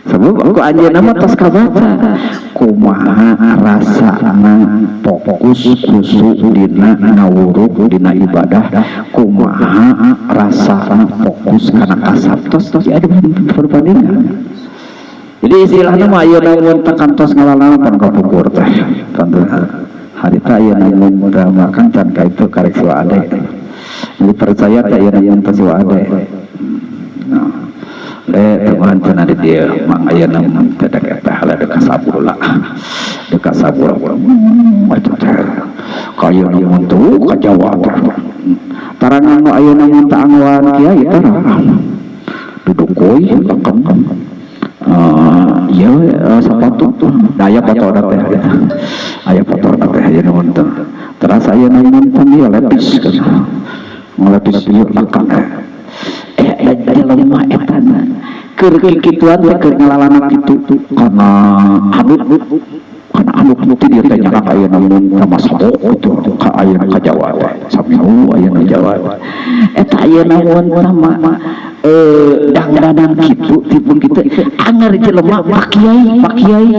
Sebab aku anjeunna mah tos kabaca kumaha rasana fokus khusyuk dina ngawuruk dina ibadah, kumaha rasana fokus kana kasab, tos tos ada perbandingan. Jadi istilahna mah ayeuna mun teh kantos ngalalana pan kapungkur teh kantos harita ayeuna mun teh makan can ka itu karek siwa ade. Jadi percaya teh ayeuna mun teh siwa ade. Nah, teman cenah di dieu mang ayeuna mun teh dek eta hala dek sabula. Dek sabula macam teh. Kaya mun tuh ka Jawa teh. Tarangan nu ayeuna mun teh angwan kiai teh. Duduk koi leken. Ieu sepatu da aya foto teh gitu. Aya foto teh aya nu teh. Terus aya nu teh ieu lepis kan. Lepis ieu belakang. Eh da jelema eta na. Keur kikituan teh keur ngalalana kitu kana aduk kana aduk ti dieu teh nyarak aya namun sama sabuk gitu ka ayeuna ka Jawa teh saminggu ayeuna Jawa eta aya namun sama dangdanan kitu tipun kitu anger jelema Pak Kiai Pak Kiai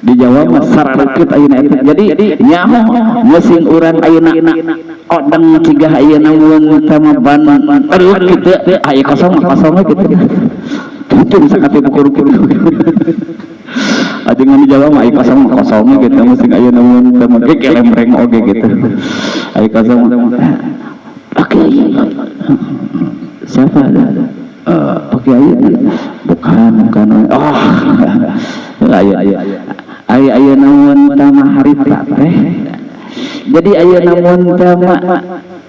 di Jawa mah sarareukeup ayeuna eta. Jadi nyaho mesin urang ayeuna odeng cigah ayeuna mun tama ban terus kitu aya kosong kosong gitu tutung sakati bukur kitu ajengan di Jawa mah aya kosong kosong gitu mesin ayeuna mun tama ge kelemreng oge gitu aya kosong. Pak Kiai siapa ada? Pak Kiai bukan bukan oh aya aya aya namun tama harita teh. Jadi aya namun tama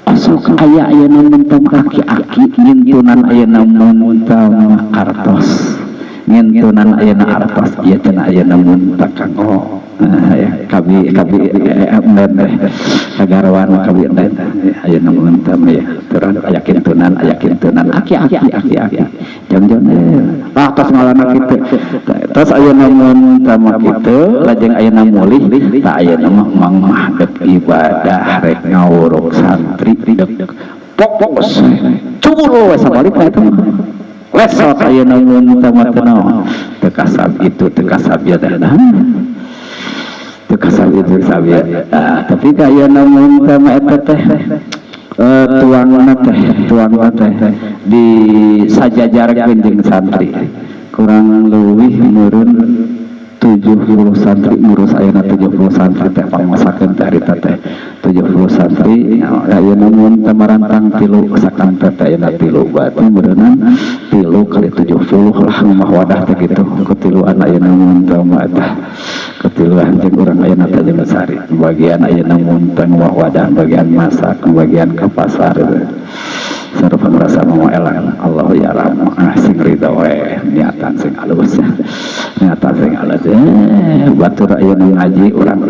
osok aya aya namun tama aki-aki ngintunan aya namun tama artos ngintunan aya artos ieu cenah aya namun kanggo ya kabi kabi enden teh kagarwan kabi enden aya namun tama ya turun aya kintunan aki-aki aki-aki jam-jam ah tos ngalana kitu terus aya namun tama kitu lajeng aya mulih tak aya mah mang mah dek ibadah rek ngawuruk santri dek fokus cubur we sabalikna eta mah lesot aya namun tama teh naon teu kasab itu teu kasab ieu teh teu kasab itu kasab ieu. Tapi ka aya namun tama eta teh tuangna teh di sajajarkeun jeung santri kurang leuwih meureun 70 santri ngurus ayeuna 70 santri teh pangmasakeun teh harita teh 70 santri ayeuna mun teh marantang tilu sakan teh ayeuna tilu berarti meureunan tilu kali 70 lah mah wadah teh gitu ketiluan ayeuna mun teh mah eta ketiluan jeung urang ayeuna teh jeung sari bagian ayeuna mun teh mah wadah bagian masak bagian ke pasar sarupa merasa mau elang Allah ya rahmat sing ridho we niatan sing alus niatan sing alus batur ayeuna ngaji urang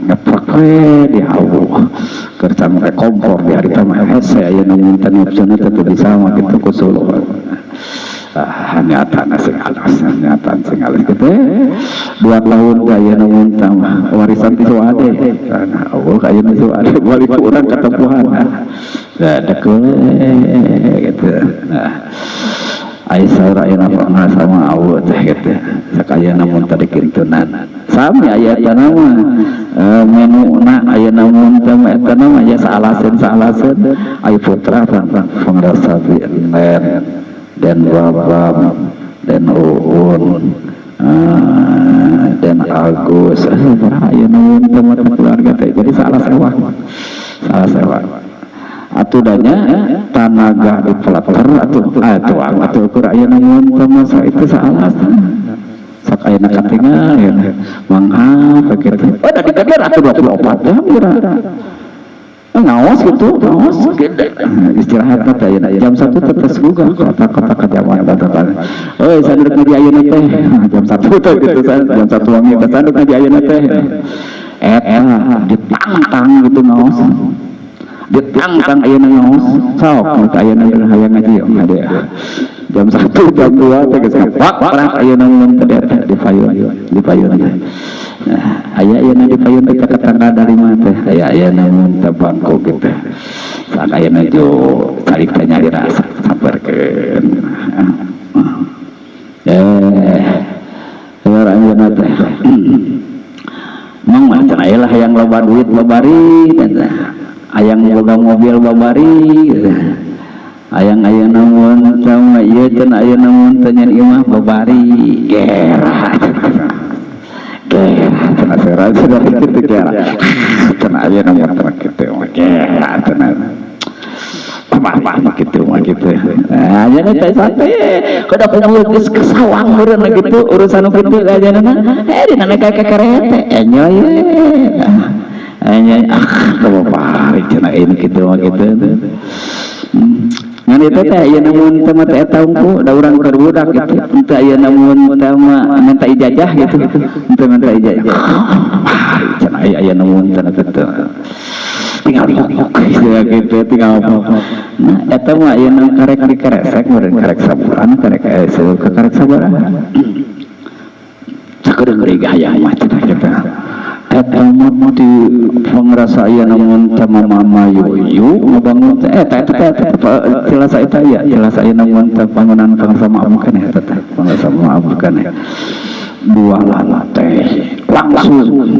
ngeprek we di hawu keur can kompor di harita mah hese ayeuna mun teh ngopsieuna teh teu bisa mah kitu ku suluh niatan sing alus niatan sing alus kitu 2 tahun ayeuna mun teh warisan ti Suade nah Allah ayeuna Suade balik urang katempuhan nah dek gitu nah Aisyah ayeuna pernah sama Allah teh gitu sakayana mun tadi kintunan sami aya eta mah menuna ayeuna mun teh eta mah aya saalaseun saalaseun aya putra pangrasa nen dan babam dan uun dan Agus ayeuna mun teh keluarga teh jadi salah sewa atuh danya tanaga di pelater atuh tuang atuh ukur ayeuna mun teh masa itu salah sok ayeuna katingal ya manghap kitu oh da digeder atuh 24 jam geura ngaos gitu ngaos gede istirahat teh ayeuna jam 1 tetes gugah kota-kota kajaman kota. Euy sandruk ngaji ayeuna teh jam 1 teh gitu jam 1 wangi teh sandruk ngaji ayeuna teh eta ditangtang gitu ngaos ditangtang ayeuna ngaos sok mun ayeuna hayang ngaji hade jam 1 jam 2 teh geus ngapak orang ayeuna mun teh di payun teh. Nah, aya ayeuna di payun teh tetangga dari mana teh aya ayeuna mun teh bangku gitu sak ayeuna jo cari teh nyari rasa samperkeun ayeuna teh mang mah cenah lah hayang loba duit babari hayang boga mobil babari hayang ayeuna mun teh mah ieu cenah ayeuna mun teh nyen imah babari gera gera cenah sera cenah kitu gera cenah ayeuna mun teh kitu mah gera cenah mah kitu mah kitu nah ayeuna teh santai kudu kudu geus kesawang meureun kitu urusan kitu ayeuna dina ka kerete enyoy enyoy ah babari cenah ini kitu mah kitu Ngan itu teh aya namun teh mah teh eta unggul da urang keur budak gitu. Henteu aya namun teh mah minta ijazah gitu. Henteu minta ijazah. Cenah aya namun teh teh. Tinggal pokok gitu, tinggal pokok. Nah, eta mah aya nu karek dikeresek meureun karek sabulan, karek karek sabaraha. Sakedeung deui hayang mah cenah kitu. Eta mah di pangrasa aya namun teh mama yuyu ngabangun teh eta eta eta cilasa eta ya cilasa aya namun teh bangunan pangsa ma'abukan eta teh pangsa ma'abukan dua lantai langsung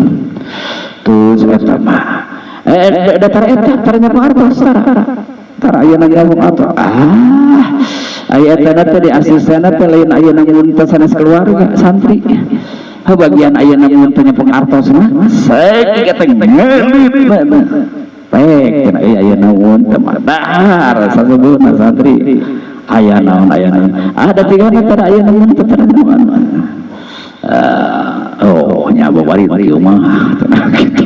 terus eta mah datar eta tara artos tara tara aya ngomong atau aya eta teh di asisten teh lain aya namun teh sanes keluarga santri bagian aya namun teh nyepeng artosna sek teh ngelit pek cenah aya namun teh dahar sasebutna santri aya naon ada tiga teh aya namun teh tara naon oh nya babari di rumah cenah kitu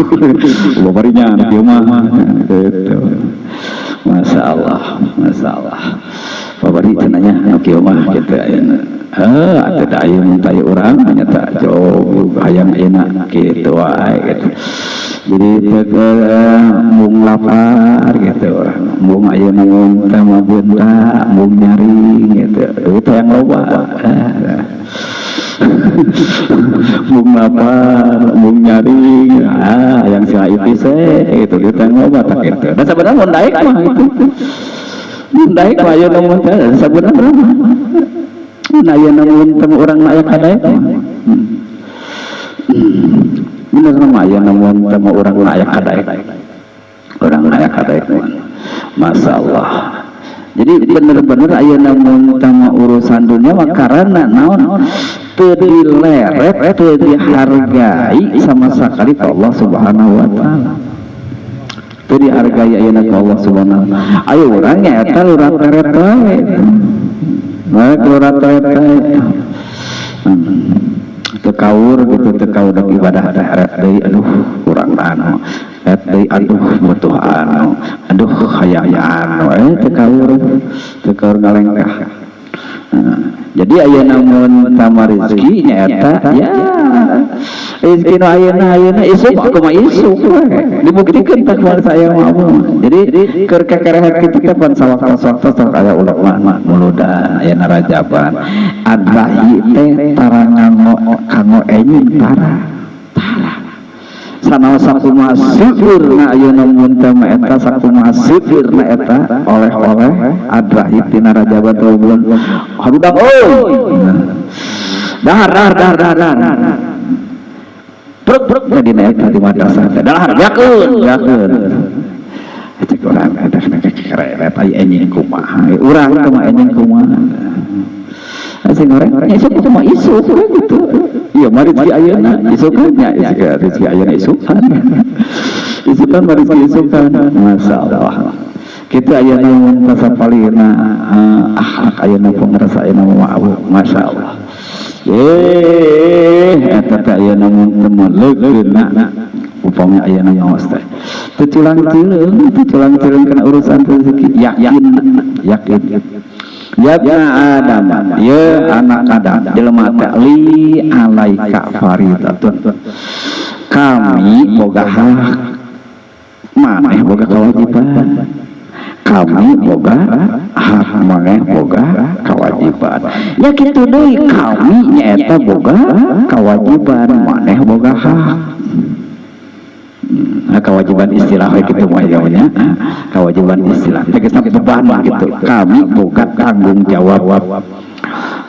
babarinya di rumah gitu. Masya Allah, Masya Allah babari cenahnya nu kieu mah kitu ayeuna. Heuh atuh da aya mun teh urang nya teh jauh hayang ayeuna kitu wae gitu. Jadi teh mung lapar gitu urang, mung ayeuna mun teh mah beunta, mung nyaring gitu. Duit yang loba. Mung lapar, mung nyaring, yang si IPC gitu duit yang loba tah kitu. Da sabenerna mun daek mah gitu. Mun daek mah ayeuna mun teh sabenerna mah. Nah, aya namun temu urang aya kadaek mah. Bener mah aya namun temu urang aya kadaek. Urang aya kadaek mah. Masya Allah. Jadi bener-bener aya namun temu urusan dunia mah karena naon teu dileret, teu dihargai sama sekali ku Allah Subhanahu wa taala. Teu dihargai ayeuna ku Allah Subhanahu wa taala. Ayo urang nya eta lurat leret wae. Baik lurat leret teu kaur gitu, teu kaur ibadah teh eret deui aduh kurang anu eret deui aduh butuh anu aduh hayang anu teu kaur ngalengkah. Jadi ayeuna mun tama rezeki nya eta ya rezeki nu ayeuna ayeuna isuk kumaha isuk dibuktikeun teh kumaha saya mah. Jadi keur kekerehet kitu teh pan sawaktos-waktos sok aya ulama muludan ayeuna rajaban adrahi teh tara nganggo kanggo enyin tara tara sanaos sakumaha seueurna ayeuna mun teh mah eta sakumaha seueurna eta oleh-oleh adrahi tina rajaban teh bulan harudak euy dahar dahar dahar dahar dahar pruk pruk jadi naik di madrasah teh dahar beakeun beakeun cek urang eta kereret aya enjing kumaha urang teh mah enjing kumaha asing goreng isuk kumaha isuk gitu iya mah rezeki ayeuna isukan nya rezeki ayeuna isukan isukan mah rezeki isukan masyaallah kitu ayeuna mun tasapalina akhlak ayeuna pangrasa ayeuna mah masyaallah eta teh ayeuna mun teu meuleukkeunna upami ayeuna ngaos teh teu culang-cileung kana urusan rezeki yakin yakin ya Adam ya anak Adam jelema teh li alaika faridatun kami boga hak maneh boga kewajiban kami boga hak maneh boga kewajiban ya kitu deui kami nyaeta boga kewajiban maneh boga hak. Nah, kewajiban istilah gitu mah nya kewajiban istilah tegasna beban gitu kami boga tanggung jawab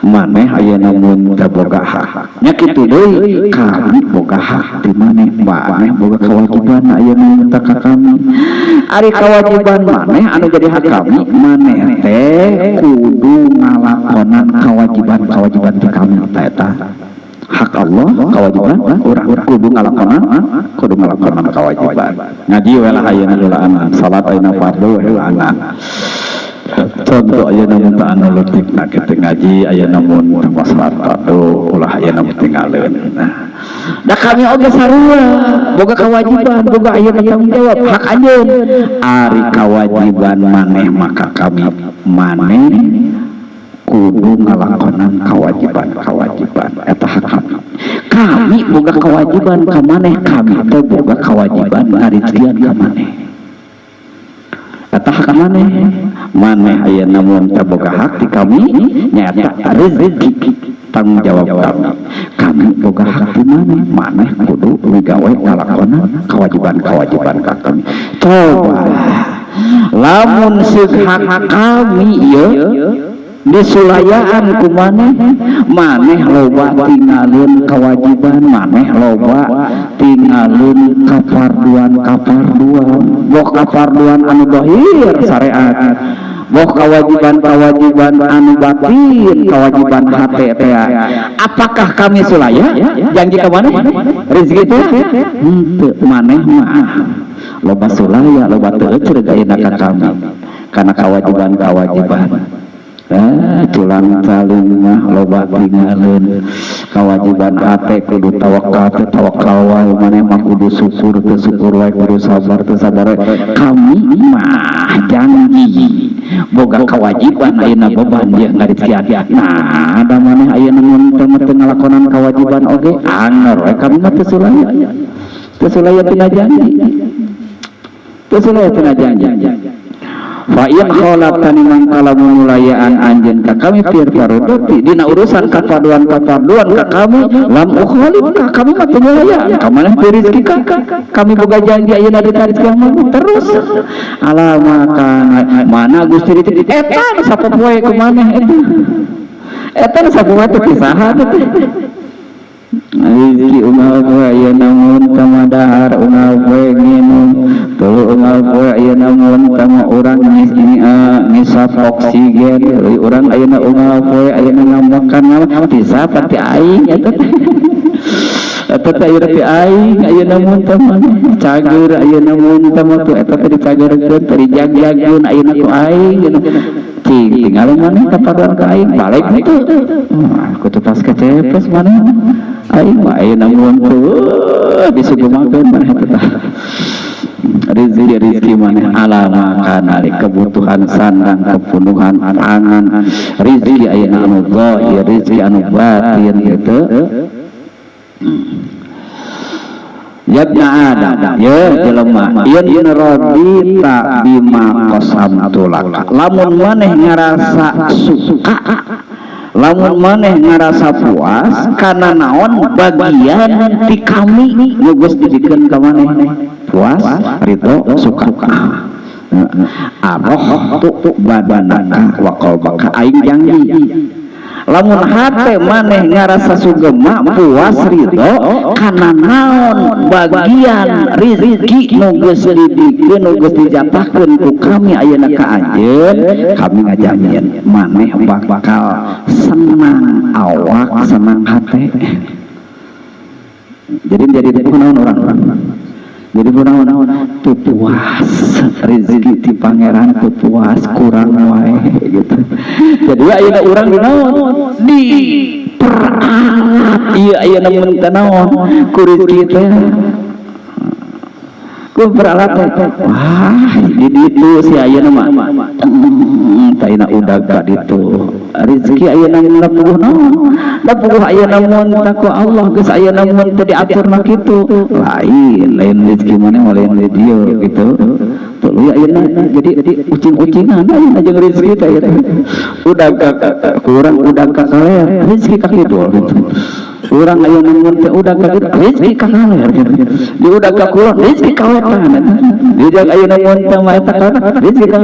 maneh ayeuna mun teu boga hak nya kitu deui kami boga hak di maneh maneh boga kewajiban ayeuna mun teu ka kami ari kewajiban maneh anu jadi hak kami maneh teh kudu ngalakonan kewajiban-kewajiban ti kami ta eta hak Allah kewajiban urang kudu ngalakonan kewajiban ngaji we lah ayeuna heulaan salat ayeuna fardu heulaan contoh ayeuna mun teu anu leutikna kitu ngaji ayeuna mun teu salat fardu ulah ayeuna mun tinggalkeun nah da kami oge sarua boga kewajiban boga ayeuna tanggung jawab hak anjeun ari kewajiban maneh maka kami Maneh kudu ngalakonan kewajiban-kewajiban, eta hak kami. Kami boga kewajiban ka maneh, kami teh boga kewajiban ngarizkian ka maneh, eta hak maneh. Maneh ayeuna mun teh boga hak di kami, nyaeta rezeki tanggung jawab kami. Kami boga hak di maneh, maneh kudu migawe ngalakonan kewajiban-kewajiban ka kami. Coba lamun seuk hak kami ieu disulayaan ku maneh, maneh loba tinggalin kewajiban, maneh loba tinggalin kaparduan-kaparduan, boh kaparduan anu dohir syariat, boh kewajiban-kewajiban anu batin, kewajiban hati teh, apakah kami sulaya janji ke maneh rezeki teh? Henteu. Maneh mah loba sulaya, loba teu ecreg ayeuna ka kami karena kewajiban-kewajiban. Ah, culang caling mah loba tinggalin kewajiban hate, kudu tawakal teu tawakal wae, maneh mah kudu syukur teu syukur wae, kudu sabar teu sabar wae. Kami mah janji boga kewajiban ayeuna, beban dia ngarizkian. Nah, ada maneh ayeuna mun teu teu ngalakonan kewajiban oge, anger we kami mah teu sulaya, teu sulaya tina janji, teu sulaya tina janji. Fa in khalafta, mangka lamun nyulayaan anjeun ka kami, fil faridati, dina urusan kaparduan-kaparduan ka kami, lam ukhalif ka, kami mah teu nyulayaan ka maneh teu rezeki ka kami. Boga janji ayeuna ditarizki mah terus ala maka mana Gusti dititip eta nu sapopoe ku maneh, eta eta nu sapopoe teh ti saha teh? Rezeki unggal poe ayeuna mun tama dahar, unggal poe nginum, tuluy unggal poe ayeuna mun tama urang ngisap oksigen, tuluy urang ayeuna unggal poe ayeuna ngamakan ti siapa? Ti aing eta teh. Eta teh ayeuna ti aing. Ayeuna mun tama cager, ayeuna mun tama tuh eta teh dicagerkeun teh, dijagjagkeun ayeuna ku aing. Cing tinggal maneh kapaduan ka aing balik henteu? Aku tuh pas kecepes maneh, aing mah ayeuna mun tuh disugumakeun maneh teh rezeki. Rezeki maneh ala makan, kebutuhan sandang, kebutuhan pangan, rezeki ayeuna anu zahir, rezeki anu batin gitu. Yabna Adam, ya jelema, in radita bima qasamtu laka, lamun maneh ngarasa suka, lamun maneh ngarasa puas kana naon bagian ti kami nu geus dibikeun ka maneh, puas, ridho, suka, arahtu badanaka wa qalbaka, aing janji lamun hate maneh ngarasa sugema, puas, ridho kana naon bagian rizki nu geus dibikeun, nu geus dijatahkeun ku kami ayeuna ka anjeun, kami ngajamin maneh bakal senang awak, senang hate. Jadi jadi naon orang jadi naon teu puas rezeki ti pangeran, teu puas, kurang wae gitu. Jadi ayeuna urang di naon di peralat ieu ayeuna mun teh naon ku rezeki teh ku peralat. Wah, di ditu si ayeuna mah taina udag ka ditu rezeki ayeuna mun puguh naon da puguh ayeuna mun teh ku Allah geus ayeuna mun teh diaturna kitu, lain lain rezeki maneh mah lain di dieu gitu. Tuluy ayeuna jadi ucing-ucingan ayeuna jeung rezeki teh ieu. Udag ka kurang, udag ka kaler, rezeki ka kidul gitu. Urang ayeuna mun teh udag ka kidul, rezeki ka kaler gitu. Di udag ka kulon, rezeki ka wetan. Di udag ayeuna mun teh mah eta rezeki ka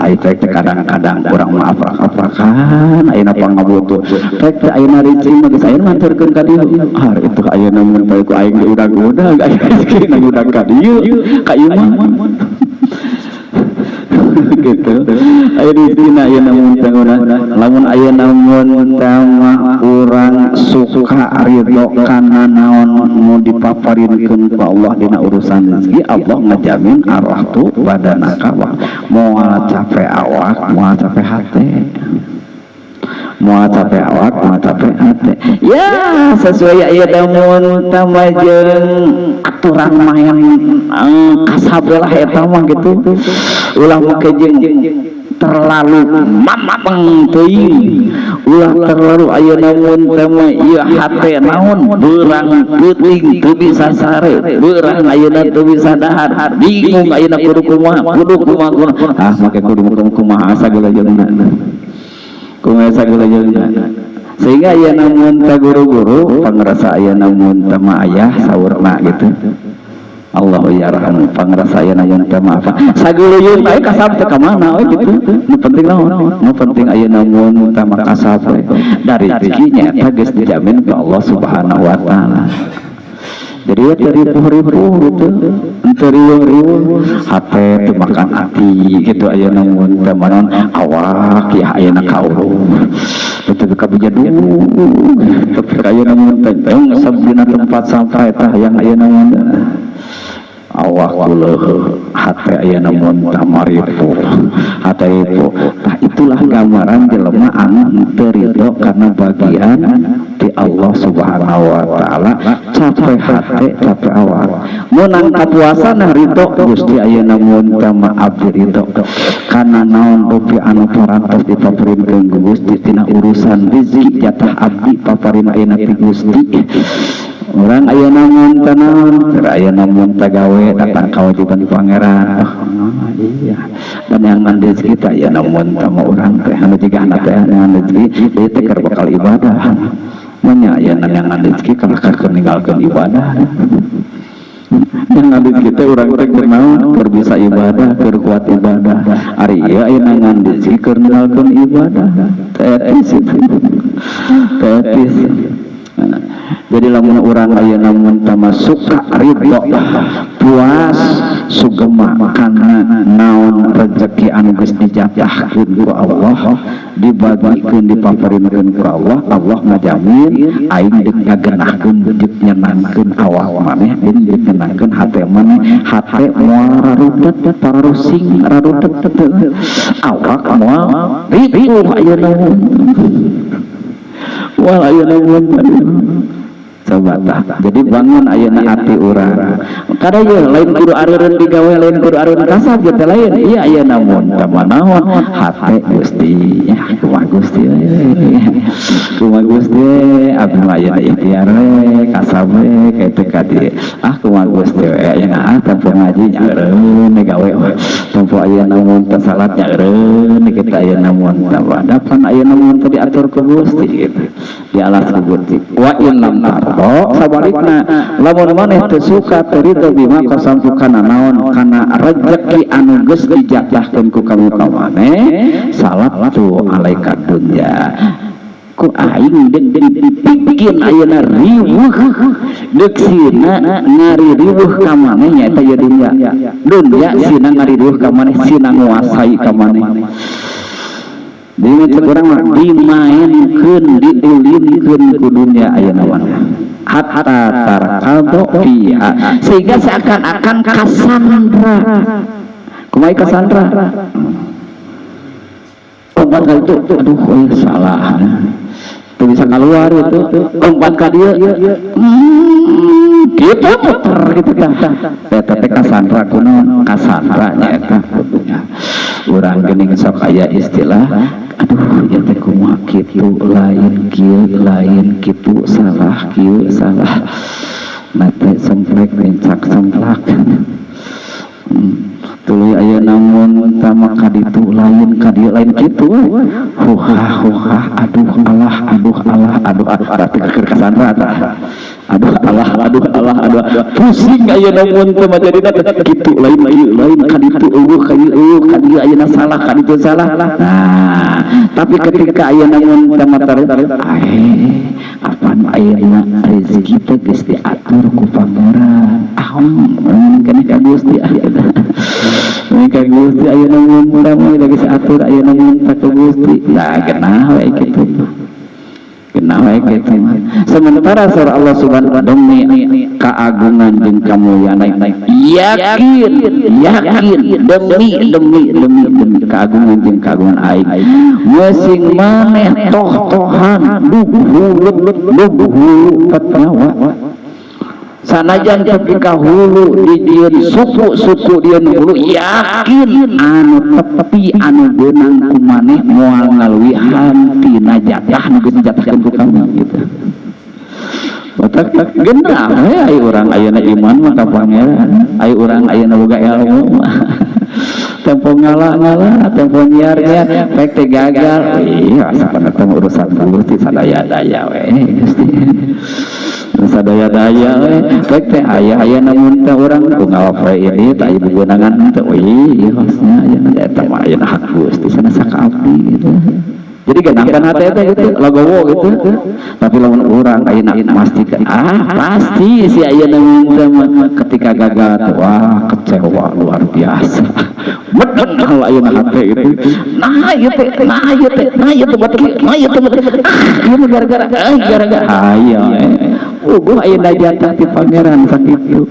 ai teh. Kadang-kadang urang mah aprak-aprakan ayeuna pangabutuh rek teh ayeuna rezeki mah geus ayeuna manturkeun ka dieu. Har itu ayeuna mun teh ku aing di udag-udag aya rezeki na udag ka dieu ka ieu mah gitu. Aya rezekina ayeuna mun teh urang, lamun ayeuna mun teh mah urang suka ridho kana naon nu dipaparinkeun ku Allah dina urusan rezeki, Allah ngajamin arahtu badanaka wa moal capek awak, moal capek hate, moal capek awak, moal capek hate. Ya sesuai ayeuna mun teh mah jeung aturan main kasab lah eta mah gitu. Ulah make jeung terlalu mamang teuing, ulah terlalu ayeuna mun teh mah ieu hate naon beurang peuting teu bisa sare, beurang ayeuna teu bisa dahar, bingung ayeuna kudu kumaha, kudu kumaha, kudu ah make kudu kumaha sagala-galana, kumaha sagala-galana. Sehingga ayeuna mun teh guru-guru pangrasa ayeuna mun teh mah ayah saurna gitu, Allahu yarhamu, pangrasa ayeuna mun teh mah apa sageuleuyeun aya kasab teh ka mana we gitu. Nu penting naon? Nu penting ayeuna mun teh mah kasab we dari rezeki nya eta geus dijamin ku Allah Subhanahu wa taala. Jadi ya teripuh-ripuh gitu, teu riweuh-riweuh, hate teu makan hati gitu. Ayeuna mun teh mah naon awak ya ayeuna kauruh teu kabujadug, tapi ayeuna mun teh ngesep dina tempat sampah eta hayang ayeuna mun awak uleuh, hate ayeuna mun teh maripuh, hate ripuh. Tah, itulah gambaran jelema anu teu ridho karena bagian di Allah Subhanahu wa taala. Capek hate, capek awak. Meunang kapuasan ridho, Gusti, ayeuna mun teh mah abdi ridho kana naon rupi anu parantos dipaparinkeun ku Gusti tina urusan rezeki jatah abdi paparin ayeuna ti Gusti. Urang ayeuna mun teh naon keur ayeuna mun teh gawe datang kewajiban pangeran. Oh, iya, dan yang rezeki teh ayeuna mun teh mah urang teh anu jiga anak teh yang rezeki ieu teh keur bakal ibadah. Mun ayeuna yang rezeki kalah keur ninggalkeun ibadah, yang rezeki teh urang teh keur naon? Keur bisa ibadah, keur kuat ibadah. Ari ieu ayeuna ngan rezeki keur ninggalkeun ibadah, teh etis itu, teh etis. Jadi lamun urang ayeuna mun teh suka ridho, puas, sugema kana naon rezeki anu geus dijatahkeun ku Allah, dibagikeun, dipaparinkeun ku Allah, Allah ngajamin aing deuk ngagenahkeun, deuk nyenangkeun awak maneh jeung deuk nyenangkeun hate maneh. Hate moal rarudet, pararusing rarudet, awak moal ripuh ayeuna, moal ayeuna mun. Coba tah, jadi bangun ayeuna ati urang kada ye lain kudu areureun digawe, lain kudu areureun kasab gitu, lain. Iya, ayeuna mun teh naon hate, Gusti ya kumaha, Gusti kumaha, Gusti abdi mah ayeuna ikhtiar we, kasab we kitu ka dieu. Ah, kumaha Gusti we ayeuna. Ah, tempo ngaji nya eureun gawe, tempo ayeuna mun teh salat nya eureun kita ayeuna mun teh dapan ayeuna mun teh diatur ku Gusti gitu, dialas ku Gusti. Wa in lam tardo, sabalikna lamun maneh teu suka, teu ridho, bima qasamtu kana naon, kana rezeki anu geus dijatahkeun ku kamu ka maneh, salatu alaika dunya, ku aing deuk dipikeun ayeuna riweuh, deuk sina ngaririweuh ka maneh nyaeta ieu dunya. Dunya sina ngaririweuh ka maneh, sina nguasai ka maneh. Jadi cek urang mah dimaenkeun, diulinkeun ku dunya ayeuna mah, hatta tarkado fiha, sehingga seakan-akan kasandra. Kumaha kasandra? Lompat ka itu, aduh, oh, salah, tuh bisa keluar itu. Lompat ka dieu, gitu muter gitu tah. Eta teh kasandra kuno, kasandra nya eta urang geuning sok aya istilah, aduh ya teh kumaha kitu lain kieu, lain kitu, salah kieu, salah nate, semplek mencak semplak. Tuluy ayeuna mun tama ka ditu lain, ka dieu lain, kitu we huha huha, aduh Allah, aduh Allah, aduh aduh, berarti keur kasandra tah. Aduh Allah, aduh Allah, aduh, pusing ayeuna mun teu mah jadina kitu lain kieu, lain ka ditu eueuh, ka dieu eueuh, ka dieu ayeuna salah, ka ditu salah. Nah, tapi ketika ayeuna mun teu mah apan ayeuna rezeki teh geus diatur ku Pangeran, ah keneh ka Gusti, ah ka Gusti ayeuna mun teh mah geus atur ayeuna mun teh ku Gusti. Nah, genah we kitu, genah we kitu. Sementara surah Allah Subhanahu wa demi keagungan jeung kemuliaan, yakin yakin, demi demi demi demi keagungan jeung keagungan aing, meusing maneh toh-tohan dug hulu dug hulu nyawa. Sanajan tepi ka hulu di dieun suku-suku dieun hulu, yakin anu tepi anu beunang ku maneh moal ngaluwihan tina jatah nu geus dijatahkeun ku kami gitu. Batak genah we ai urang ayeuna iman mah ka Pangeran, ai urang ayeuna boga ilmu mah. Tempo ngala-ngala, tempo nyiar-nyiar, pek teh gagal. Iya, sapan eta urusan Gusti sadaya-daya we. Gusti. Sadaya-daya we, pek teh aya aya namun teh urang unggal poe ini teh aya beunangan teh. Wih, hosnya ayeuna eta mah ayeuna hak Gusti sanes hak abdi gitu. Jadi genahkan hati teh gitu, legowo gitu. Tapi lamun urang ayeuna pasti pasti si ayeuna minta mah ketika gagal teh wah kecewa luar biasa. Medeng kalau ayeuna hate itu. Nah ieu teh, nah ieu teh, nah ieu teh batur, nah ieu teh batur. Ah, ieu mah gara-gara, ah gara-gara. Aya we. Puguh ayeuna jatah ti Pangeran sakitu.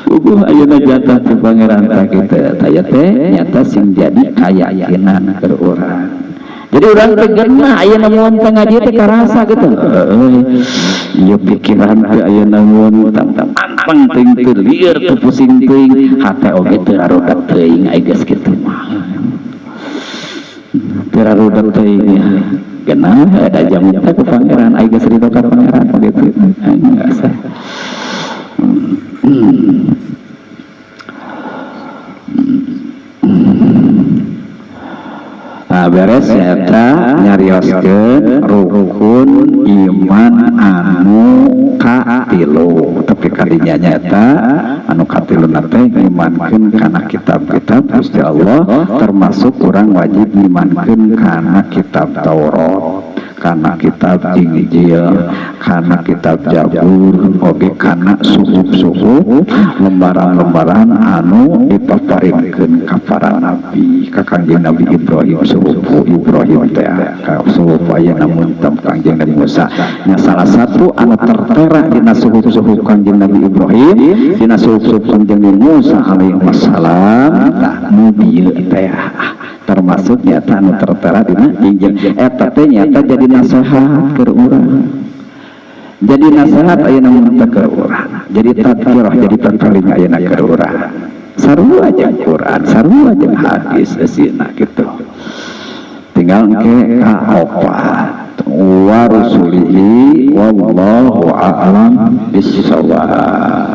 Puguh ayeuna jatah ti Pangeran sakitu. Taya teh nyata sing jadi kayakinan keur urang. Jadi urang teh geunah ayeuna mun teh ngaji teh karasa gitu. Euy, ieu pikiran teh ayeuna mun anteng teuing teu lieur teu pusing teuing, hate oge teu rarudak teuing ai geus kitu mah. Teu rarudak teuing ya. Geunah ada jamu teh ku Pangeran ai geus ridho ka Pangeran mah gitu. Enggak sah. Nah, beres eta nyarioskeun rukun iman anu katilu, tapi kadinya nyata anu katilu teh ngimankeun kana kitab-kitab Gusti Allah, termasuk urang wajib ngimankeun kana kitab Taurat, kana kitab Injil, kana kitab Jabur, oge kana suhuf-suhuf lembaran-lembaran anu dipaparinkeun ka para nabi, ka Kangjeng Nabi Ibrahim, suhuf Ibrahim teh, ka suhuf ayeuna mun Kangjeng Nabi Musa. Nya salah satu anu tertera dina suhuf-suhuf Kangjeng Nabi Ibrahim, dina suhuf-suhuf Kangjeng Nabi Musa alaihi wassalam, tah nu bieu teh termasuk nyata anu tertera dina Injil. Eta teh nyata jadi nasihat keur urang, jadi nasihat ayeuna mun teh keur urang, jadi tadkirah, jadi tataling ayeuna keur urang. Sarua jeung Quran, sarua jeung hadis eusina gitu. Tinggal engke kaopat wa rusulihi, wallahu a'lam bissawab.